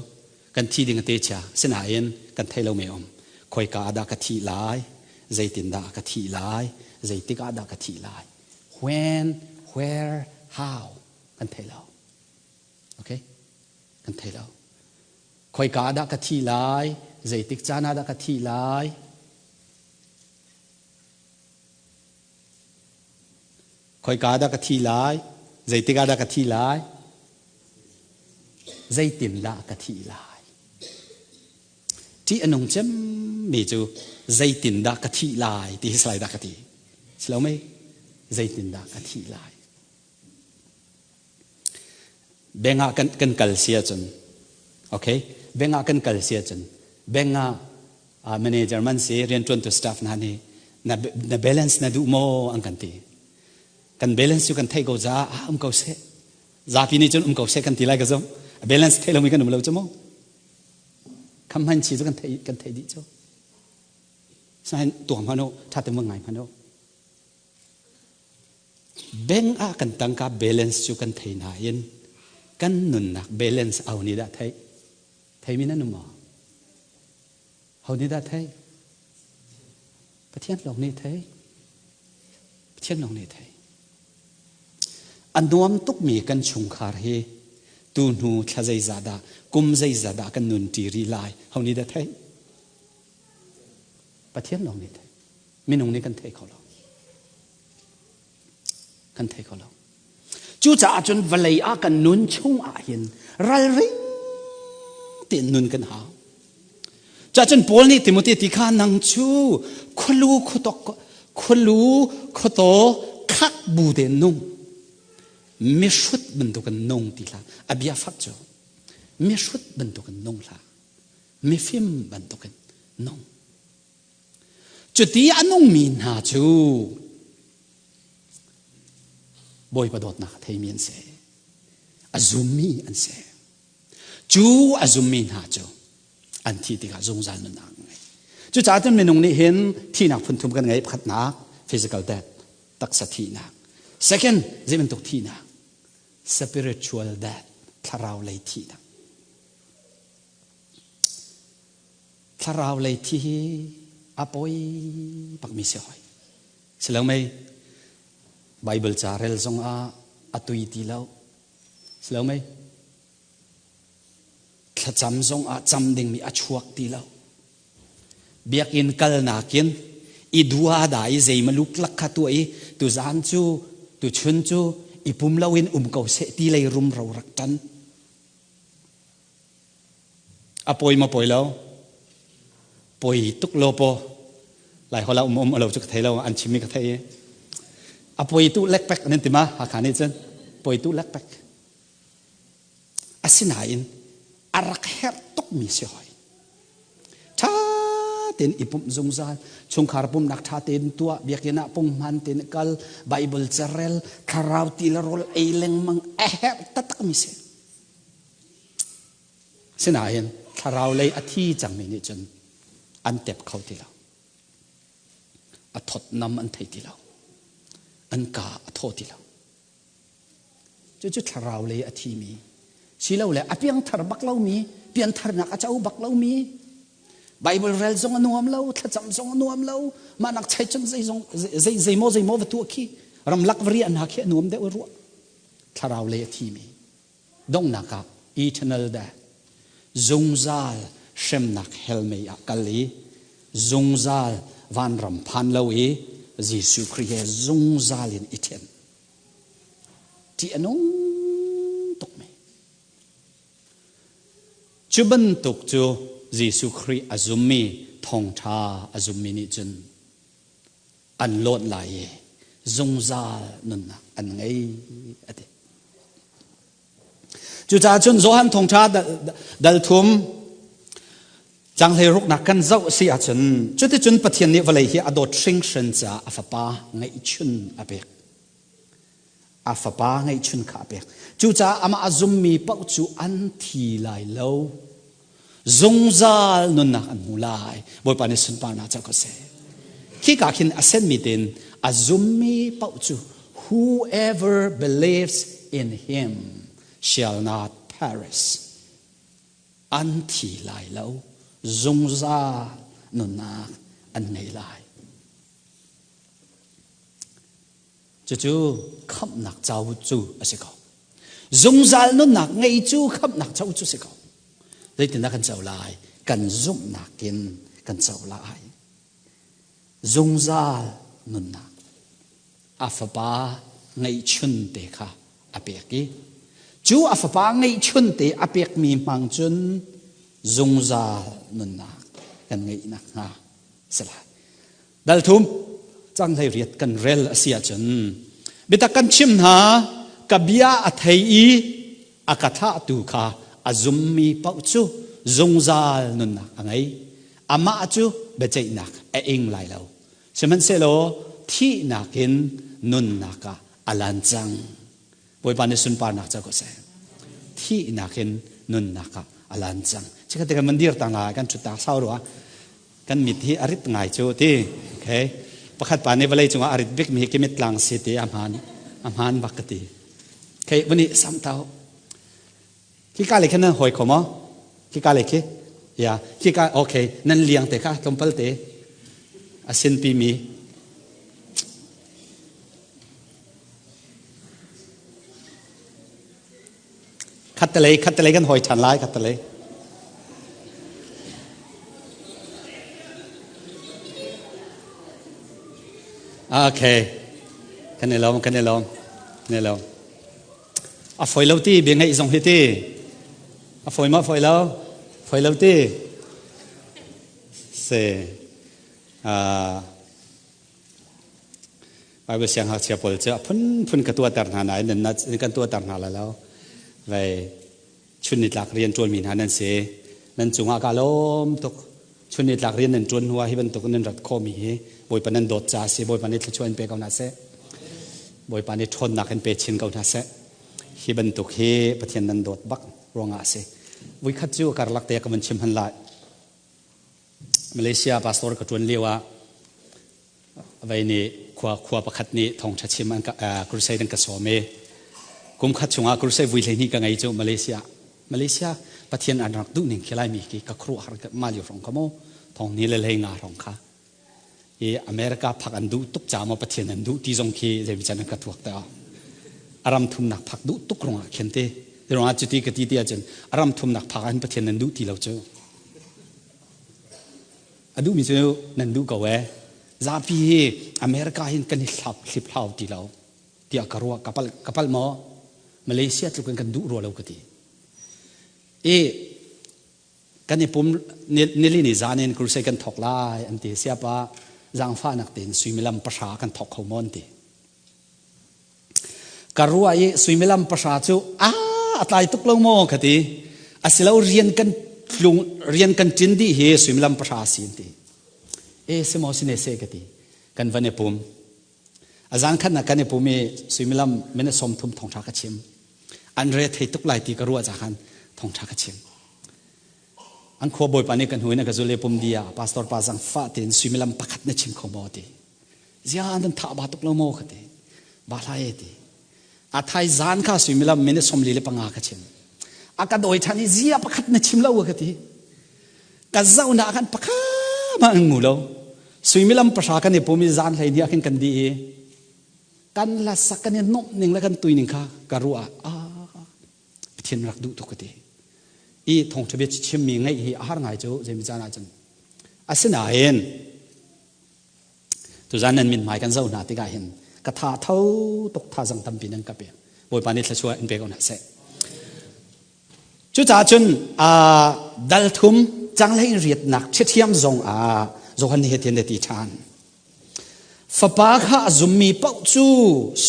kan thi ding a te chia sinain kan thei lo me um khoika ah dah ka thi lai zeitin dah ka thi lai zeitik ah dah ka thi lai when where how kan thei lo okay kan thei lo khoika ah dah ka thi lai zeitik caan ah dah ka thi lai Khoika dah ka thi lai? Zeitik ah dah ka thi lai? Zeitindah ka thih lai? Ṭih a nung cemmi cu zeitindah ka thih lai ti hi salai dah ka ti. Si lo mei? Zeitindah ka thih lai? Bank ah kan, kan kal si ahcun, okay, bank ah kan kal si ahcun, bank ah uh, manager man si rianṭuantu staff hna nih na, na balance na duh maw an kan ti. Kan balance cu kan theih ko caah ah um ko seh. Zapi nih cun um ko seh kan ti lai ka zong. A balance theih lomi kan um lo cu mu. Kham hman chi cu kan theih kan theih dih cu. Sain tuang hmanh u, ṭha te ngai hmanh u. Bank ah kan tangka balance cu kan thei nain kan nunnak balance au nih dah theih? Theimi nan um maw? Ho nih dah theih? Pathian lawng nih thei. Pathian lawng nih thei. A nuam tukmi kan chungkhar hi tu hnu thla zeizah dah kum zeizah dah kan nun ṭi rih lai ho nih dah theih? Pathian lawng nih thei. Minung nih kan thei kho lo. Kan thei kho lo. Cucaah cun vawlei ah kan nun chung ah hin ralring tein nun kan hau. Cacun Paul nih Timote ti kha nang cu khualu khuatok khualu khuataw khak bu tein nung mihrut bantukin nung ti hlah a bia fak cu mihrut bantukin nung hlah mifim bantukin nung Cuti a nungmi hna cu Bawipa dawtnak a theimi an si. A zummi an si. Cu a zummi hna cu an thih tikah zungzal nunnak an ngei. Cucaah cun minung nih hin thihnak phun thum kan ngei. Pakhatnak physical death, taksa thihnak. Second, zei bantuk thihnak? Spiritual death, thlarau lei thihnak. Thlarau lei thi hi a poi bakmi si hoi. Si lo mei? Bible ca rel zongah a tui ti lo. Si lo mei? Thlacam zongah cam dingmi a chuak ti lo. Biakinn kal nakin i dua da i zeimaluk lak kha tuah i tuzaan cu tuchun cu i pum loin um ko seh ti lei rumro rak ṭan. A poi ma poi lo? Poi tuk lo paw. Lai hola um um lo cu ka thei lo an chimmi ka thei i. A poi tu lekpek nan ti ma Hakha nih cun poi tu lekpek. Asinain a rak herh tukmi si hoi. Ṭha tein i pumh zungzal, chungkhar pumhnak ṭha tein tuah, biakinn ah punghman tein kal, Bible carel, thlarau ti le rawl ei lengmang a herh taktakmi si. Sinain thlarau lei a thi cangmi nih cun an tep kho ti lo. A thawtnam an thei ti lo. An ka a thaw ti lo. Cucu thlarau lei a thimi silole a piangthar bak lomi, piantharnak a co bak lomi, Bible rel zong a nuam lo, thlacam zong a nuam lo, mah nak chai cun zeizong zei zeimaw zeimaw va tuah khi ramlak va riah hna khi a nuam deuh ruah. Thlarau lei a thimi donghnak ah eternal death zungzal hremnak hell mei ah kal i zungzal vanram phan lo i Jesuh Khrih he zungzal in i ṭhen. Ṭih a nung tukmi. Cu bantuk cu Jesuh Khrih a zummi thawngṭha a zummi nih cun an lawnh lai i zungzal nunnak an ngei a ti. Cucaah cun Johan thawngṭha dal thum Canghlei ruknak kan zoh si ahcun cuticun Pathian nih vawlei hi a dawt hringhran caah a fapa ngeihchun a pek. A fapa ngeihchun kha a pek. Cucaah amah a zummi paoh cu an thi lai lo. Zungzal nunnak an hmu lai. Bawipa nih sunparnak co ko seh. Khika khin a senmi tein a zummi paoh cu whoever believes in him shall not perish. An thi lai lo. Zungzal nunnak an ngei lai. Cucu khamhnak co cu a si ko. Zungzal nunnak ngei cu khamhnak co cu si ko. Zeitindah kan co lai? Kan zumhnak in kan co lai. Zungzal nunnak a fapa ngeihchun te kha a pek i cu a fapa ngeihchun te a pekmi hmang cun zungzal nunnak kan ngeih nakhnga si lai. Dal thum cang hlei riat kan rel a si ahcun biatak kan chim hna ka bia a thei i a ka thlahtu kha a zummi paoh cu zungzal nunnak a ngei amah cu biaceihnak a ing lai lo sihmanhsehlaw thihnak in nunnak ah a lan cang Bawipa nih sunparnak co ko seh thihnak in nunnak ah a lan cang chikkhat te kan van dir ta ngai kan ṭhut ta sau rua kan mit hi a rit ngai cu ti okay pakhat pa nih vawlei cungah a rit bik mi hi kimit tlang si ti a hmaan a hmaan bak ka ti okay vani sam tau khi ka le khan nan hoi kho maw khi ka le khi ya khi ka okay nan liang te kha tlawmpal te a sin pi mi Khattelei khattelei kan hoi ṭhan lai khattelei. Okay. Kan i lawm, kan i lawm, kan i lawm. A foi lo ti bia ngeih zong hi ti. A foi ma foi lo? Foi lo ti. Se. Uh, Bible siangngakchia pawl cu a phunphun ka tuahter hna nain nan kan tuahter hna lai lo. Vei chun nitlak rian ṭuanmi hna nan si. Nan cungah ka lawm tuk. Chun nitlak rian nan ṭuan hnuah hi bantuk nan rat khawhmi hi Bawipa nan dawt caah si. Bawipa nih thluachuah in pe ko hna seh. Bawipa nih ṭhawnnak in pe chin ko hna seh. Hi bantuk hi Pathian nan dawt bak ruangah a si. Voikhat cu karlak te ka vun chim han lai. Malaysia pastor ka ṭuan lio ah vei nih khua khua pakhat nih thawngṭha chim an ka crusade an ka sawm i kum khat chungah crusade vui 12 ka ngei cu Malaysia Malaysia Pathian an rak duh ning khi laimi khi ka khuaruahhar ma lio hrawng kha mu thong ni le hlei nga hrawng kha. Hi America phak an duh tuk ca maw Pathian an duh ti zong khi zei can an ka tuak te a ram thumnak phak duh tuk rungah khin te ruangah cuti ka ti ti ahcun a ram thumnak phak ah Pathian nan duh ti lo cu a duhmi cu nan duh ko ee zapi hi America hin kan i hlap hlip hlau ti lo tiah ka ruah kapal kapal maw Malaysia tluk in kan duh rua lo ka ti i kan i pum nili ni zan in crusade kan thok lai an ti siapa zaangfahnak tein suimilam pahra kan thok kho maw an ti ka ruah i suimilam pahra cu a a tlai tuk lo maw ka ti asilo rian kan tlung rian kan ṭin dih hi suimilam pahra si an ti e si maw si ne se ka ti kan van i pum a zan khat nak kan i pum i suimilam minute 30 thongṭha ka chim an re thei tuk lai ti ka ruah ca khan thongṭha ka chim an khua bawipa nih kan hu in a ka zul i pum dia pastor pa zang fa tein suimilam pakhat na chim kho maw ti zia nan thah ba tuk lo maw ka ti ba hlai e ti a thai zan kha suimilam minute 45 ka chim a ka dawi ṭhan i zia pakhat na chim lo ka ti ka zoh na khan pakhat ma an ngu lo suimilam pahra kan i pum i zan hlei ni ah khin kan di i kan la sak kan i nomh ning le kan tui ning kha ka ruah ah Pathian rak duh tuk ka ti i thawngṭha bia chimmi ngaih hi a har ngai cu zeimi caan ah cun asinain tuzan nan min hmai kan zoh hna tikah hin ka tha tho tuk thazang tampi nan ka pek Bawipa nih thluachuah in pe ko hna seh Cucaah cun dal thum canglei riatnak ṭhiathiam zong ah Johan nih hitin a ti ṭhan. Fapa kha a zummi paoh cu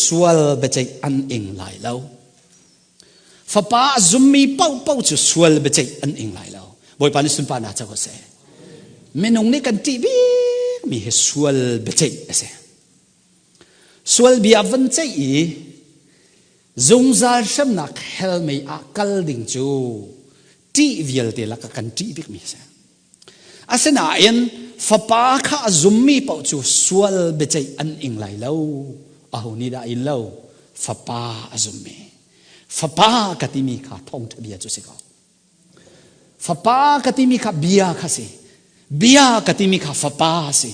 sual biaceih an ing lai lo. Fapa a zummi paohpaoh cu sual biaceih an ing lai lo. Bawipa nih sunparnak co ko seh. Minung nih kan ṭih bikmi hi sual biaceih a si. Sual bia van ceih i Zungzal hremnak hell mei ah kal ding cu ṭih vialte lakah kan ṭih bikmi a si. Asinain fapa kha a zummi paoh cu sual biaceih an ing lai lo. Aho nih dah in lo? Fapa a zummi. Fapa ka timi kha thawngṭha bia cu si ko. Fapa ka timi kha bia kha si. Bia ka timi kha fapa a si.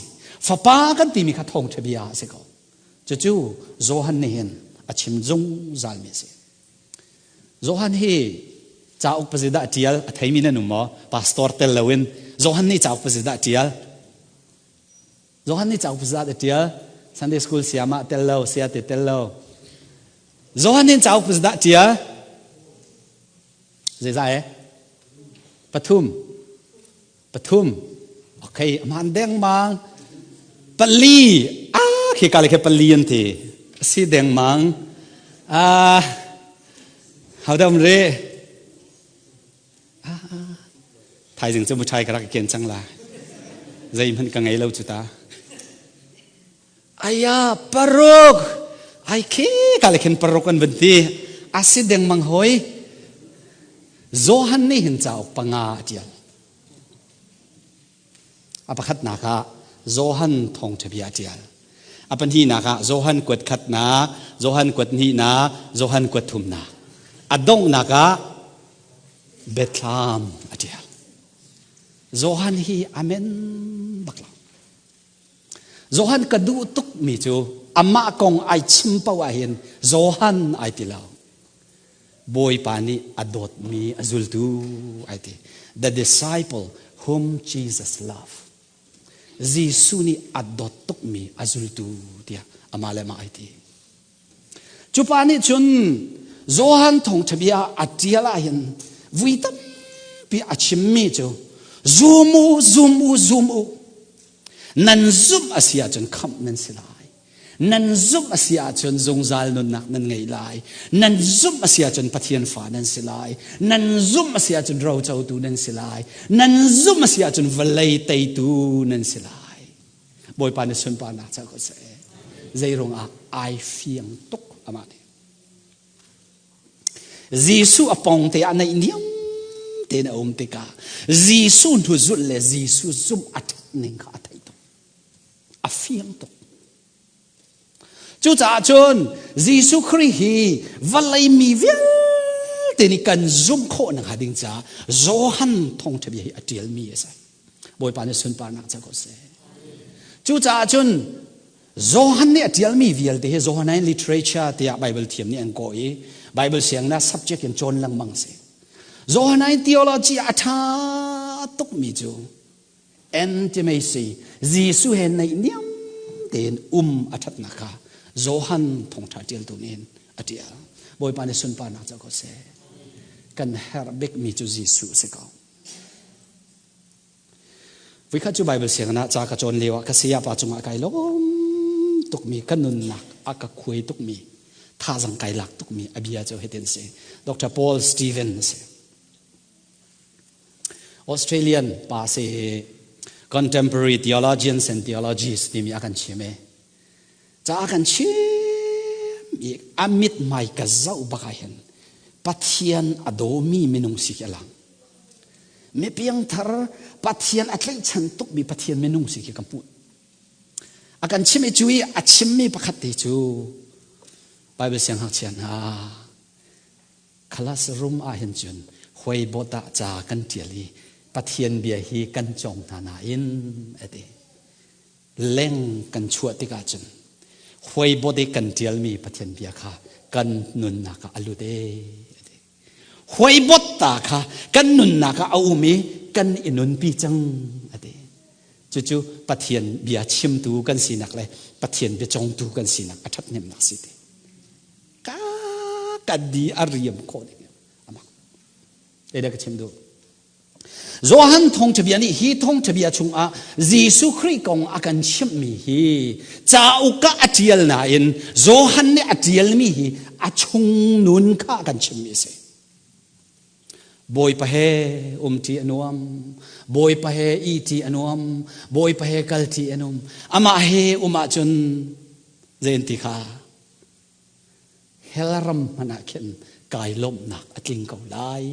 Fapa kan timi kha thawngṭha bia a si ko. Cucu Johan nih hin a chim zungzalmi a si. Johan hi cauk pazi dah ṭial a theimi nan um maw? Pastor tel loin Johan nih cauk pazi dah ṭial? Johan nih cauk pazi dah ṭial? Sunday school siamah tel lo, siate tel lo. Johan nih cauk pazi dah ṭial? Zeizah e? Pathum. Pathum. Okay, aman dengmang. Pali. Ah, khi ka le khi pali an ti. Si dengmang. Ah, hau dam re. Ah, thaizing cu muthai ka rak ken cang la. Zei hmanh ka ngei lo cu ta. Aya, paruk. Ai khi ka le khin paruk an van ti. Asi dengmang hoi. Johan nih hin cauk panga a ṭial. A pakhatnak ah Johan thawngṭha bia a ṭial. A pahnihnak ah Johan kuat khatnak, Johan kuat hnihnak, Johan kuat thumnak. A donghnak ah Bethlehem a ṭial. Johan hi amen bak lo. Johan ka duh tukmi cu amah kong ai chim paoh ahhin Johan ai ti lo. Bawipa nih a dawtmi a zultu ai ti. The disciple whom Jesus loved. Jesuh nih a dawt tukmi a zultu tiah amah le amah ai ti. Cu pa nih cun Johan thawngṭha bia a ṭial ahhin vui tampi a chimmi cu zum u, zum u, zum u. Nan zumh a si ahcun khamh nan si lai. Nan zumh a si ahcun zungzal nunnak nan ngei lai. Nan zumh a si ahcun Pathian fa nan si lai. Nan zumh a si ahcun rocotu nan si lai. Nan zumh a si ahcun vawlei teitu nan si lai. Bawipa na sunparnak ca ko seh. Zei ruangah ai fiang tuk amah nih. Jesuh a pong te ah naih niam tein a um tikah Jesuh hnu zulh le Jesuh zumh a ṭhat ning kha a theih tuk. A fiang tuk. Cucaah cun Jesuh Khrih hi vawlei mi vialte nih kan zumh khawh nakhnga ding caah Johan thawngṭha bia hi a ṭialmi a si. Bawipa nih sunparnak ca ko seh. Cucaah cun Johan nih a ṭialmi vialte hi Johannine literature tiah Bible thiam nih an kawh i Bible siangnak subject in cawn lengmang si. Johannine theology a ṭha tukmi cu intimacy Jesuh he naihniam tein um a ṭhatnak kha Johan thawngṭha ṭialtu nih hin a ṭial. Bawipa nih sunparnak co ko seh. Kan herh bikmi cu Jesuh si ko. Voikhat cu Bible sianginn ah ca ka cawn lio ah ka sayapa cungah kai lawm tukmi ka nunnak a ka khuai tukmi thazang kai lak tukmi a bia cu hitin si. Dr. Paul Stevens a si. Australian pa si contemporary theologians and theologies timi a kan chim i ca a kan chim i a mithmai ka zoh bak ah hin Pathian a dawmi minung si khi a lang. Mi piangthar Pathian a tlaihchan tukmi Pathian minung si khi ka hmuh. A kan chim i cu i a chimmi pakhat te cu Bible siangngakchia hna classroom ah hin cun huaibawt ah ca kan ṭial i Pathian bia hi kan cawng hna nain a ti. Leng kan chuah tikah cun huaibawt i kan ṭialmi Pathian bia kha kan nunnak ah a lut ee a ti. Huaibawt ta kha kan nunnak ah a um i kan i nunpi cang a ti. Cucu Pathian bia chimtu kan sinak le Pathian bia congtu kan sinak a ṭhathnemnak si ti. Ka ka di a riam khawh ding amak. Zeidah ka chim duh? Johan thawngṭhabia nih hi thawngṭhabia chungah Jesuh Khrih kong a kan chimhmi hi cauk ah a ṭial nain Johan nih a ṭialmi hi a chung nun kha a kan chimmi a si. Bawipa he umṭi a nuam, Bawipa he ihṭi a nuam, Bawipa he kalṭi a nuam. Amah he um ahcun zei an ti kha? Hell ram hmanh ah khin kai lawmhnak a tling ko lai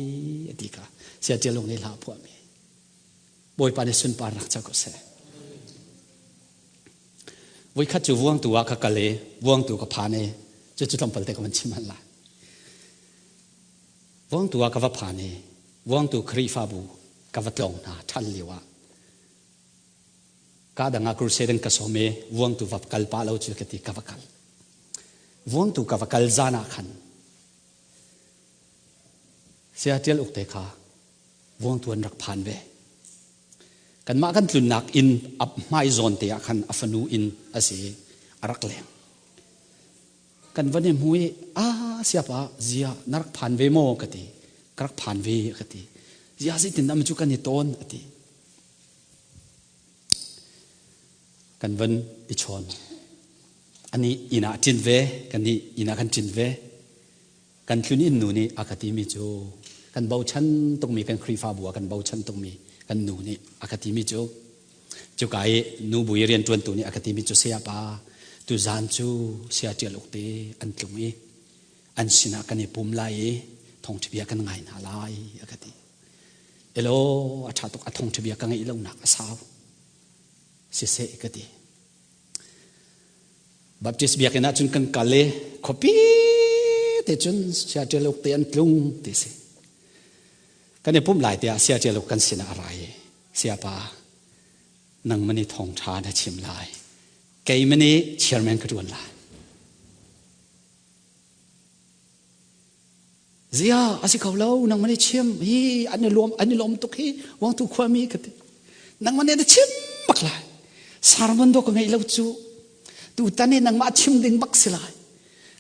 a ti kha sia ṭialung nih hla a phuahmi. Bawipa nih sunparnak co ko seh. Voikhat cu vuangtu ah ka kal i vuangtu ka phan i cucu tlawmpal te ka van chim hmanh lai. Vuangtu ah ka va phan i vuangtu Khrihfabu ka va tlawng hna ṭhan lio ah ka dang ah crusade an ka sawm i vuangtu va kal pah lo cu ka ti ka va kal. Vuangtu ka va kal zan ah khan Saya Ṭial Uk te kha vuangtu an rak phan ve. Kanmah kan tlunnak inn a hmai zawn te ah khan a fanu inn a si i a rak leng. Kan van i hmu i ah siapa zia na rak phan ve maw ka ti. Ka rak phan ve ka ti. Zia zeitin dah cu kan i tawn a ti. Kan van i chawn. Ani inn ah ṭin ve, kan nih inn ah kan ṭin ve. Kan tlun inn nu nih a ka timi cu kan bochan tukmi kan Khrihfabu ah kan bochan tukmi kan nu nih a ka timi cu cuka i nubu i rianṭuantu nih a ka timi cu sayapa tuzaan cu saya Ṭial Uk te an tlung i an sinah kan i pum lai i thawngṭha bia kan ngai hna lai a ka ti. Elaw a ṭha tuk a thawngṭha bia ka ngeih lonak a sau siseh ka ti. Baptist biakinn ah cun kan kal i khuapi te cun Saya Ṭial Uk te an tlung ti si. Kan i pumh lai tiah Saya Ṭial Uk kan sinah a ra i Sayapa nangmah nih thawngṭha na chim lai. Keimah nih chairman ka ṭuan lai. Zia a si kho lo nangmah nih chim hi an i lawm an i lawm tuk hi Wangtu khuami ka ti nangmah nih na chim bak lai sermon dawh ka ngeih lo cu tutan hi nangmah chim ding bak si lai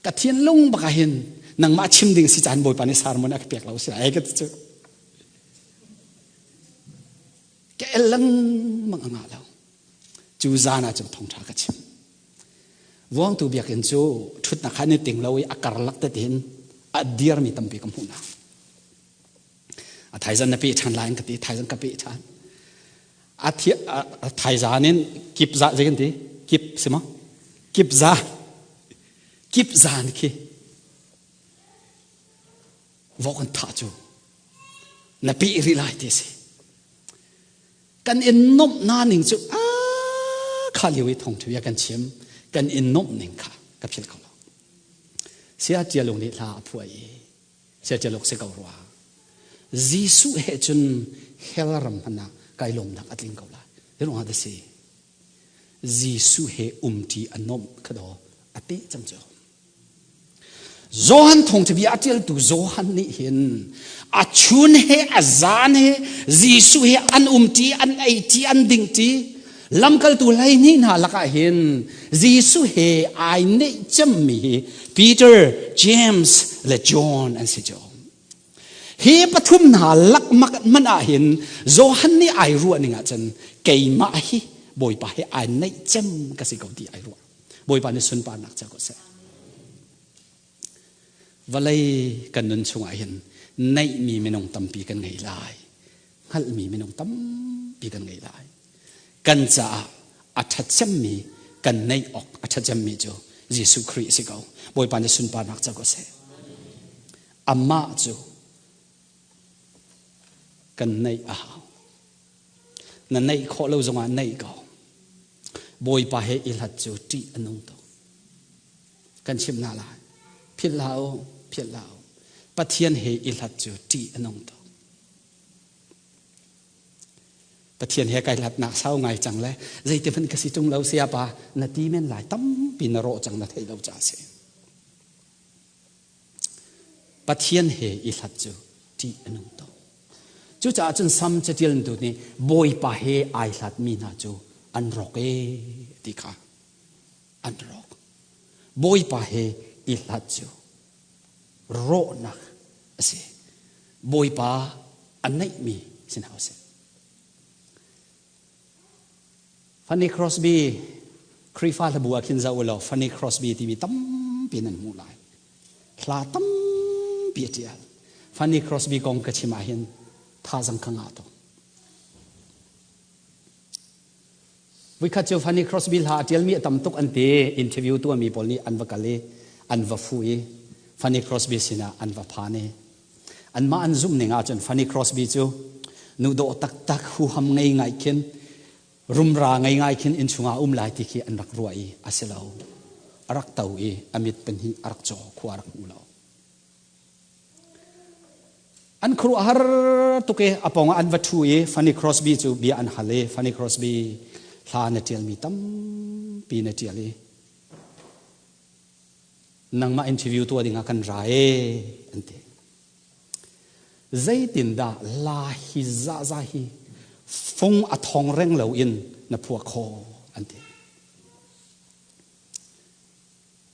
ka thinlung bak ah hin nangmah chim ding si caan Bawipa nih sermon a ka pek lo si lai ka ti cu ka el lengmang a ngah lo cu zan ah cun thawngṭha ka chim Vuangtu biakinn cu ṭhutnak kha an i ting lo i a karlak tete in a dirmi tampi ka hmuh hna. A thaizan na peh ṭhan lai an ka ti, thaizan ka peh ṭhan. A thi a thaizan in kip za zei kan ti? Kip si maw? Kip za. Kip zan khi vok an thah cu na peh rih lai ti a si. Kan in nomh na ning cu a kha lio i thawngṭha bia kan chim kan in nomh ning kha ka philh kho lo. Sia Ṭialung nih hla a phuah i Sia Ṭialuk si ko rua. Jesuh he cun hell ram hmanh ah kai lawmnak a tling ko lai. Hi ruangah da si. Jesuh he umṭi a nuamh kha daw a teh cang cu. Johan thawngṭhabia a ṭialtu Johan nih hin a chun he a zan he Jesuh he an umṭi, an eiṭi, an dingṭi. Lamkaltu 12 hna lakah hin Jesuh he ai neih cemmi hi Peter, James le John an si cu. Hi pathum hna lakmak hmanh ah hin Johan nih ai ruah ning ahcun keimah hi Bawipa he ai neih cem ka si ko ti ai ruah. Bawipa nih sunparnak ca ko seh. Vawlei kan nun chungah hin neihmi minung tampi kan ngei lai. Hngalhmi minung tampi kan ngei lai. Kan caah a ṭhat cemmi kan neih awk a ṭhat cemmi cu Jesuh Khrih a si ko. Bawipa nih sunparnak ca ko seh. Amah cu kan neih a hau. Na neih khawh lo zongah neih ko. Bawipa he i hlat cu ṭih a nung tuk. Kan chimh hna lai. Philh hlah u, philh hlah u. Pathian he i hlat cu ṭih a nung tuk. Pathian he kai hlatnak sau ngai cang le zeiti hmanh ka si ṭung lo sayapa na ti men lai tampi na rawh cang na theih lo caah si. Pathian he i hlat cu ṭih a nung tuk. Cucaah cun Sam caṭialtu nih Bawipa he ai hlatmi hna cu an rawk e ti kha an rawk. Bawipa he i hlat cu rawhnak a si. Bawipa a neihmi si hna usih. Fanny Crosby Khrihfa hlabu ah khin zoh u law Fanny Crosby timi tampi nan hmuh lai. Hla tampi a ṭial. Fanny Crosby kong ka chim ahhin thazang ka ngah tuk. Voikhat cu Fanny Crosby hla a ṭialmi a tam tuk an ti. Interview tuahmi pawl nih an va kal i an va fuh i Fanny Crosby sinah an va phan i Anmah an zumh ning ahcun Fanny Crosby cu nu dawh taktak huham ngei ngai khin rumra ngei ngai khin innchung ah um lai ti khi an rak ruah i a si lo. A rak to i a mit pahnih a rak caw khua a rak hmu lo. An khuaruahhar tuk i a pawngah an va ṭhu i Fanny Crosby cu bia an hal i Fanny Crosby hla na ṭialmi tampi na ṭial i nangmah interview tuah dingah kan ra e an ti. Zeitindah la hi zaza hi fung a thong reng lo in na phuah kho an ti.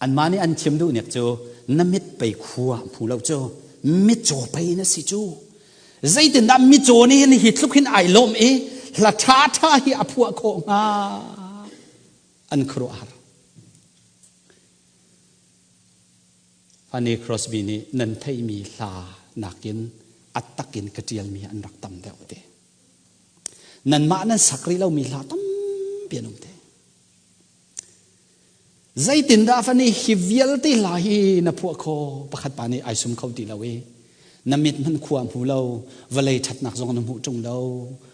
Anmah nih an chim duh nek cu na mit pei khua phu lo cu mitcaw pei na si cu. Zeitindah mitcaw nih hin hi tluk hin ai lawm i hla ṭha ṭha hi a phuah khawh hnga an khuaruahhar. Fanny Crosby nih nan theihmi hla nakin a takin ka ṭialmi an rak tam deuh te. Nanmah nan sak rih lomi hla tampi an um te. Zeitindah Fanny hi vialte hla hi na phuah kho pakhat pa nih ai sum kho ti lo i na mit hmanh khua hmu lo vawlei ṭhatnak zong na hmuh ṭung lo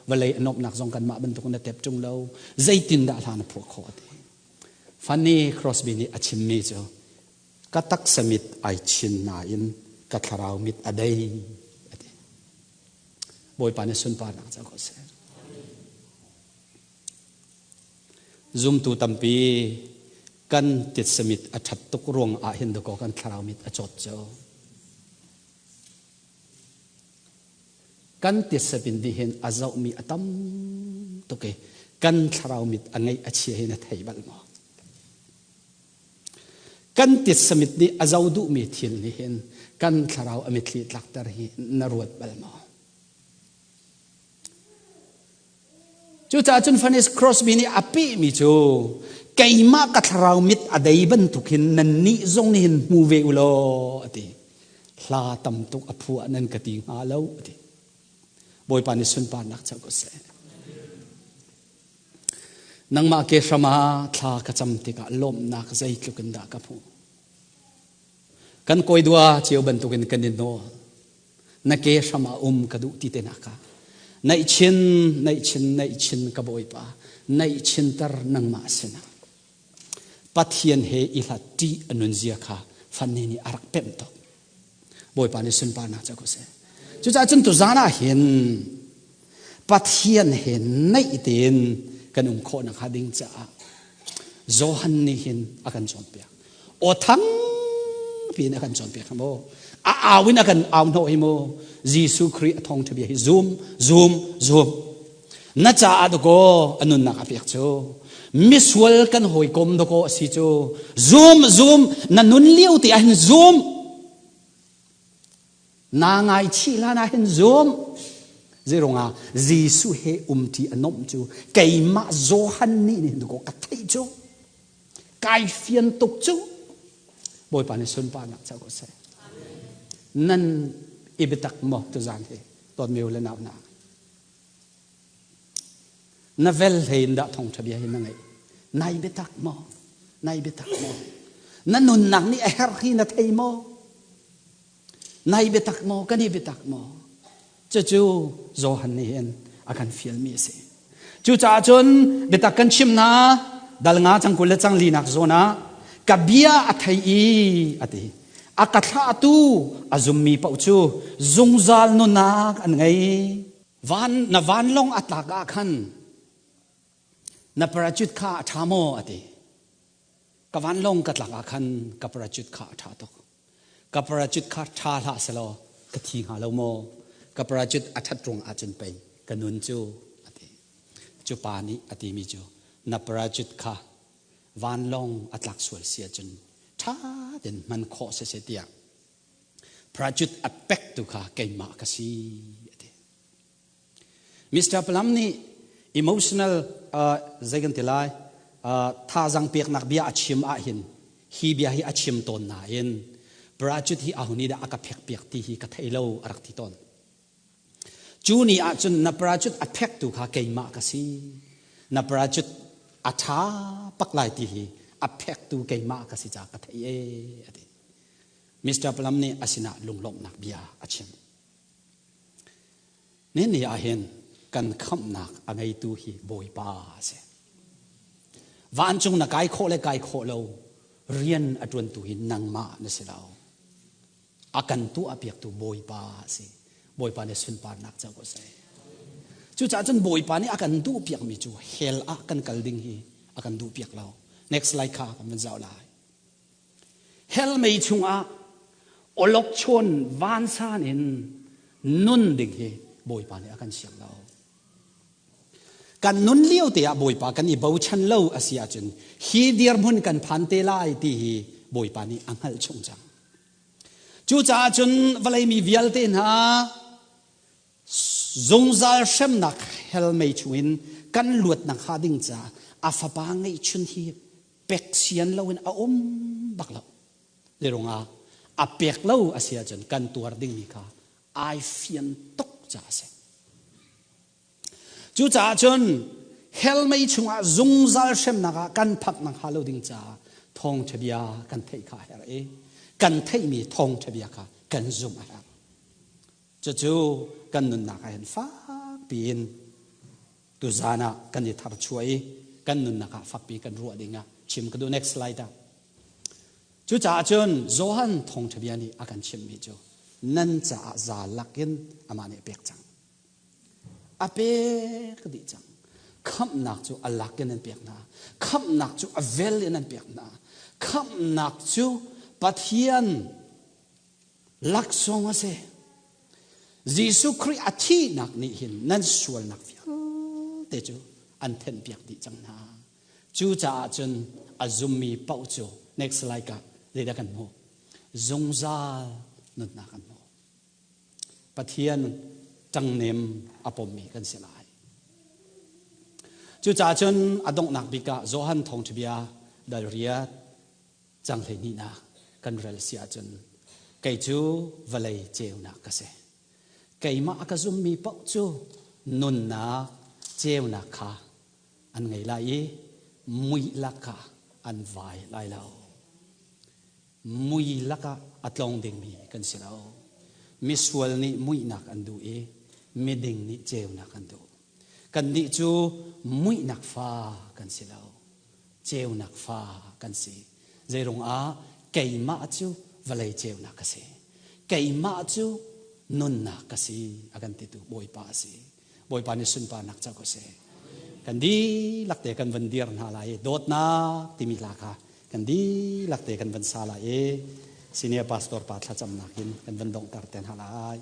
vawlei a nuamhnak zong kanmah bantuk na tep ṭung lo zeitindah hla na phuah khawh ti Fanny Crosby nih a chimmi cu ka taksa mit ai chin nain ka thlarau mit a dei a ti. Bawipa nih sunparnak co ko seh. Zumtu tampi kan titsa mit a ṭhat tuk ruang ah hin dakaw kan thlarau mit a cawt cu. Kan titsa bin dih hin a zohmi a tam tuk i kan thlarau mit a ngeih a chia hi na thei bal maw? Kan titsa mit nih a zoh duhmi thil nih hin kan thlarau a mitthli tlakter hi na ruat bal maw? Cucaah cun Fanny Crosby nih a pehmi cu keimah ka thlarau mit a dei bantuk hin nannih zong nih hin hmu ve u law a ti. Hla tam tuk a phuah nan ka ti hnga lo a ti. Bawipa nih sunparnak co ko seh. Nangmah ke hram ah thla ka cam tikah lawmhnak zeitluk in dah ka hmuh. Kan kawi dua cio bantukin kan i nawl. Na ke hram ah um ka duh ti te nak ah naihchin naihchin naihchin ka bawipa naihchinter nangmah sinah Pathian he i hlat ṭih a nunzia kha fanni nih a rak pemh tuk. Bawipa nih sunparnak ca ko seh. Cucaah cun tuzaan ah hin Pathian he naih tein kan um khawh nakhnga ding caah. Johan nih hin a kan cawnpiak. Aw thang piin a kan cawnpiak mu. A au in a kan au hnawh hi mu. Jesuh Khrih a thawngṭha bia hi zum, zum, zum. Na caah dakaw a nunnak a pek cu. Misual kan hawikom dakaw a si cu. Zum, zum, na nun lio te ah hin zum. Na ngaichih hlan ah hin zum. Zeirungah Jesuh he umṭi a nomh cu keimah Johan nih nih dakaw ka theih cu. Kai fian tuk cu. Bawipa nih sunparnak co ko seh. Nan i biatak maw tuzaan hi dawtmi u le nau hna. Na vel hlei in dah thawngṭha bia hi na ngeih? Nai biatak maw? Nai biatak maw? Na nunnak nih a herh hi na thei maw? Nai biatak maw? Kan i biatak maw? Cucu Johan nih hin a kan fialmi a si. Cucaah cun biatak kan chim hna dal nga cang 20 le cang linak zawn ah ka bia a thei i a ti. A ka thlahtu a zummi paoh cu zungzal nunnak an ngei. Van na vanlawng a tlak ah khan na parachute kha a ṭha maw a ti. Ka vanlawng ka tlak ah khan ka parachute kha a ṭha tuk. Ka parachute kha ṭha hlah selaw ka thi hnga lo maw? Ka parachute a ṭhat ruang ahcun pei ka nun cu a ti. Cu pa nih a timi cu na parachute kha vanlawng a tlak sual si ahcun ṭha tein hman khawh siseh tiah parachute a pektu kha keimah ka si a ti. Mr. Plum nih emotional zei kan ti lai thazaang peknak bia a chim ahhin hi bia hi a chim tawn nain parachute hi aho nih dah a ka phek piak ti hi ka thei lo a rak ti tawn. Cu ni ahcun na parachute a phektu kha keimah ka si. Na parachute a ṭha pak lai ti hi a phektu keimah ka si caah ka thei ee a ti. Mr. Plum nih a sinah lunglawmhnak bia a chim. Ni ah hin kan khamhnak a ngeitu hi Bawipa a si. Vancung na kai khawh le kai khawh lo rian a ṭuantu hi nangmah na si lo. A kan tuah piaktu Bawipa a si. Bawipa nih sunparnak co ko seh. Cucaah cun Bawipa nih a kan duh piakmi cu hell ah kan kal ding hi a kan duh piak lo. Next slide kha kan van zoh lai. Hell mei chungah awlokchawn vansan in nun ding hi Bawipa nih a kan siang lo. Kan nun lio te ah Bawipa kan i bochan lo a si ahcun hi dirhmun kan phan te lai ti hi Bawipa nih a hngalh chung cang. Cucaah cun vawlei mi vialte hna zungzal hremnak hell mei chungin kan luatnak hnga ding caah a fapa ngeihchun hi pek sian loin a um bak lo. Zeirungah a pek lo a si ahcun kan tuar dingmi kha ai fian tuk caah a si. Cucaah cun hell mei chungah zungzal hremnak ah kan phak nakhnga lo ding caah thawngṭha bia kan theih kha a herh i kan theihmi thawngṭha bia kha kan zumh a herh. Cucu kan nunnak ah hin fakpi in tuzaan ah kan i tharchuah i kan nunnak ah fakpi kan ruah ding ah chim ka duh. Next slide ah. Cucaah cun Johan thawngṭha bia nih a kan chimhmi cu nan caah za lakin amah nih a pek cang. A pek dih cang. Khamhnak cu a lak in an pek hna. Khamhnak cu a vel in an pek hna. Khamhnak cu Pathian laksawng a si. Jesuh Khrih a thihnak nih hin nan sualnak vialte cu an thenhpiak dih cang hna. Cucaah cun a zummi paoh cu next slide ah zeidah kan hmuh? Zungzal nunnak kan hmuh. Pathian ṭangnem a pommi kan si lai. Cucaah cun a donghnak bik ah Johan thawngṭha bia dal riat cang 12nak kan rel si ahcun kei cu vawlei ceunak ka si. Keimah a ka zummi paoh cu nunnak ceunak kha an ngei lai i mui lakah an vai lai lo. Mui lakah a tlong dingmi kan si lo. Misual nih muihnak an duh i miding nih ceunak an duh. Kannih cu muihnak fa kan si lo. Ceunak fa kan si. Zeirung ah keimah cu vawlei ceunak ka si. Keimah cu nunnak ka si a kan titu Bawipa a si. Bawipa nih sunparnak co ko seh. Kan dihlak te kan van dir hna lai i dawtnak timi hla kha kan dihlak te kan van sa lai i senior pastor pa thlacamnak in kan van donghter te hna lai.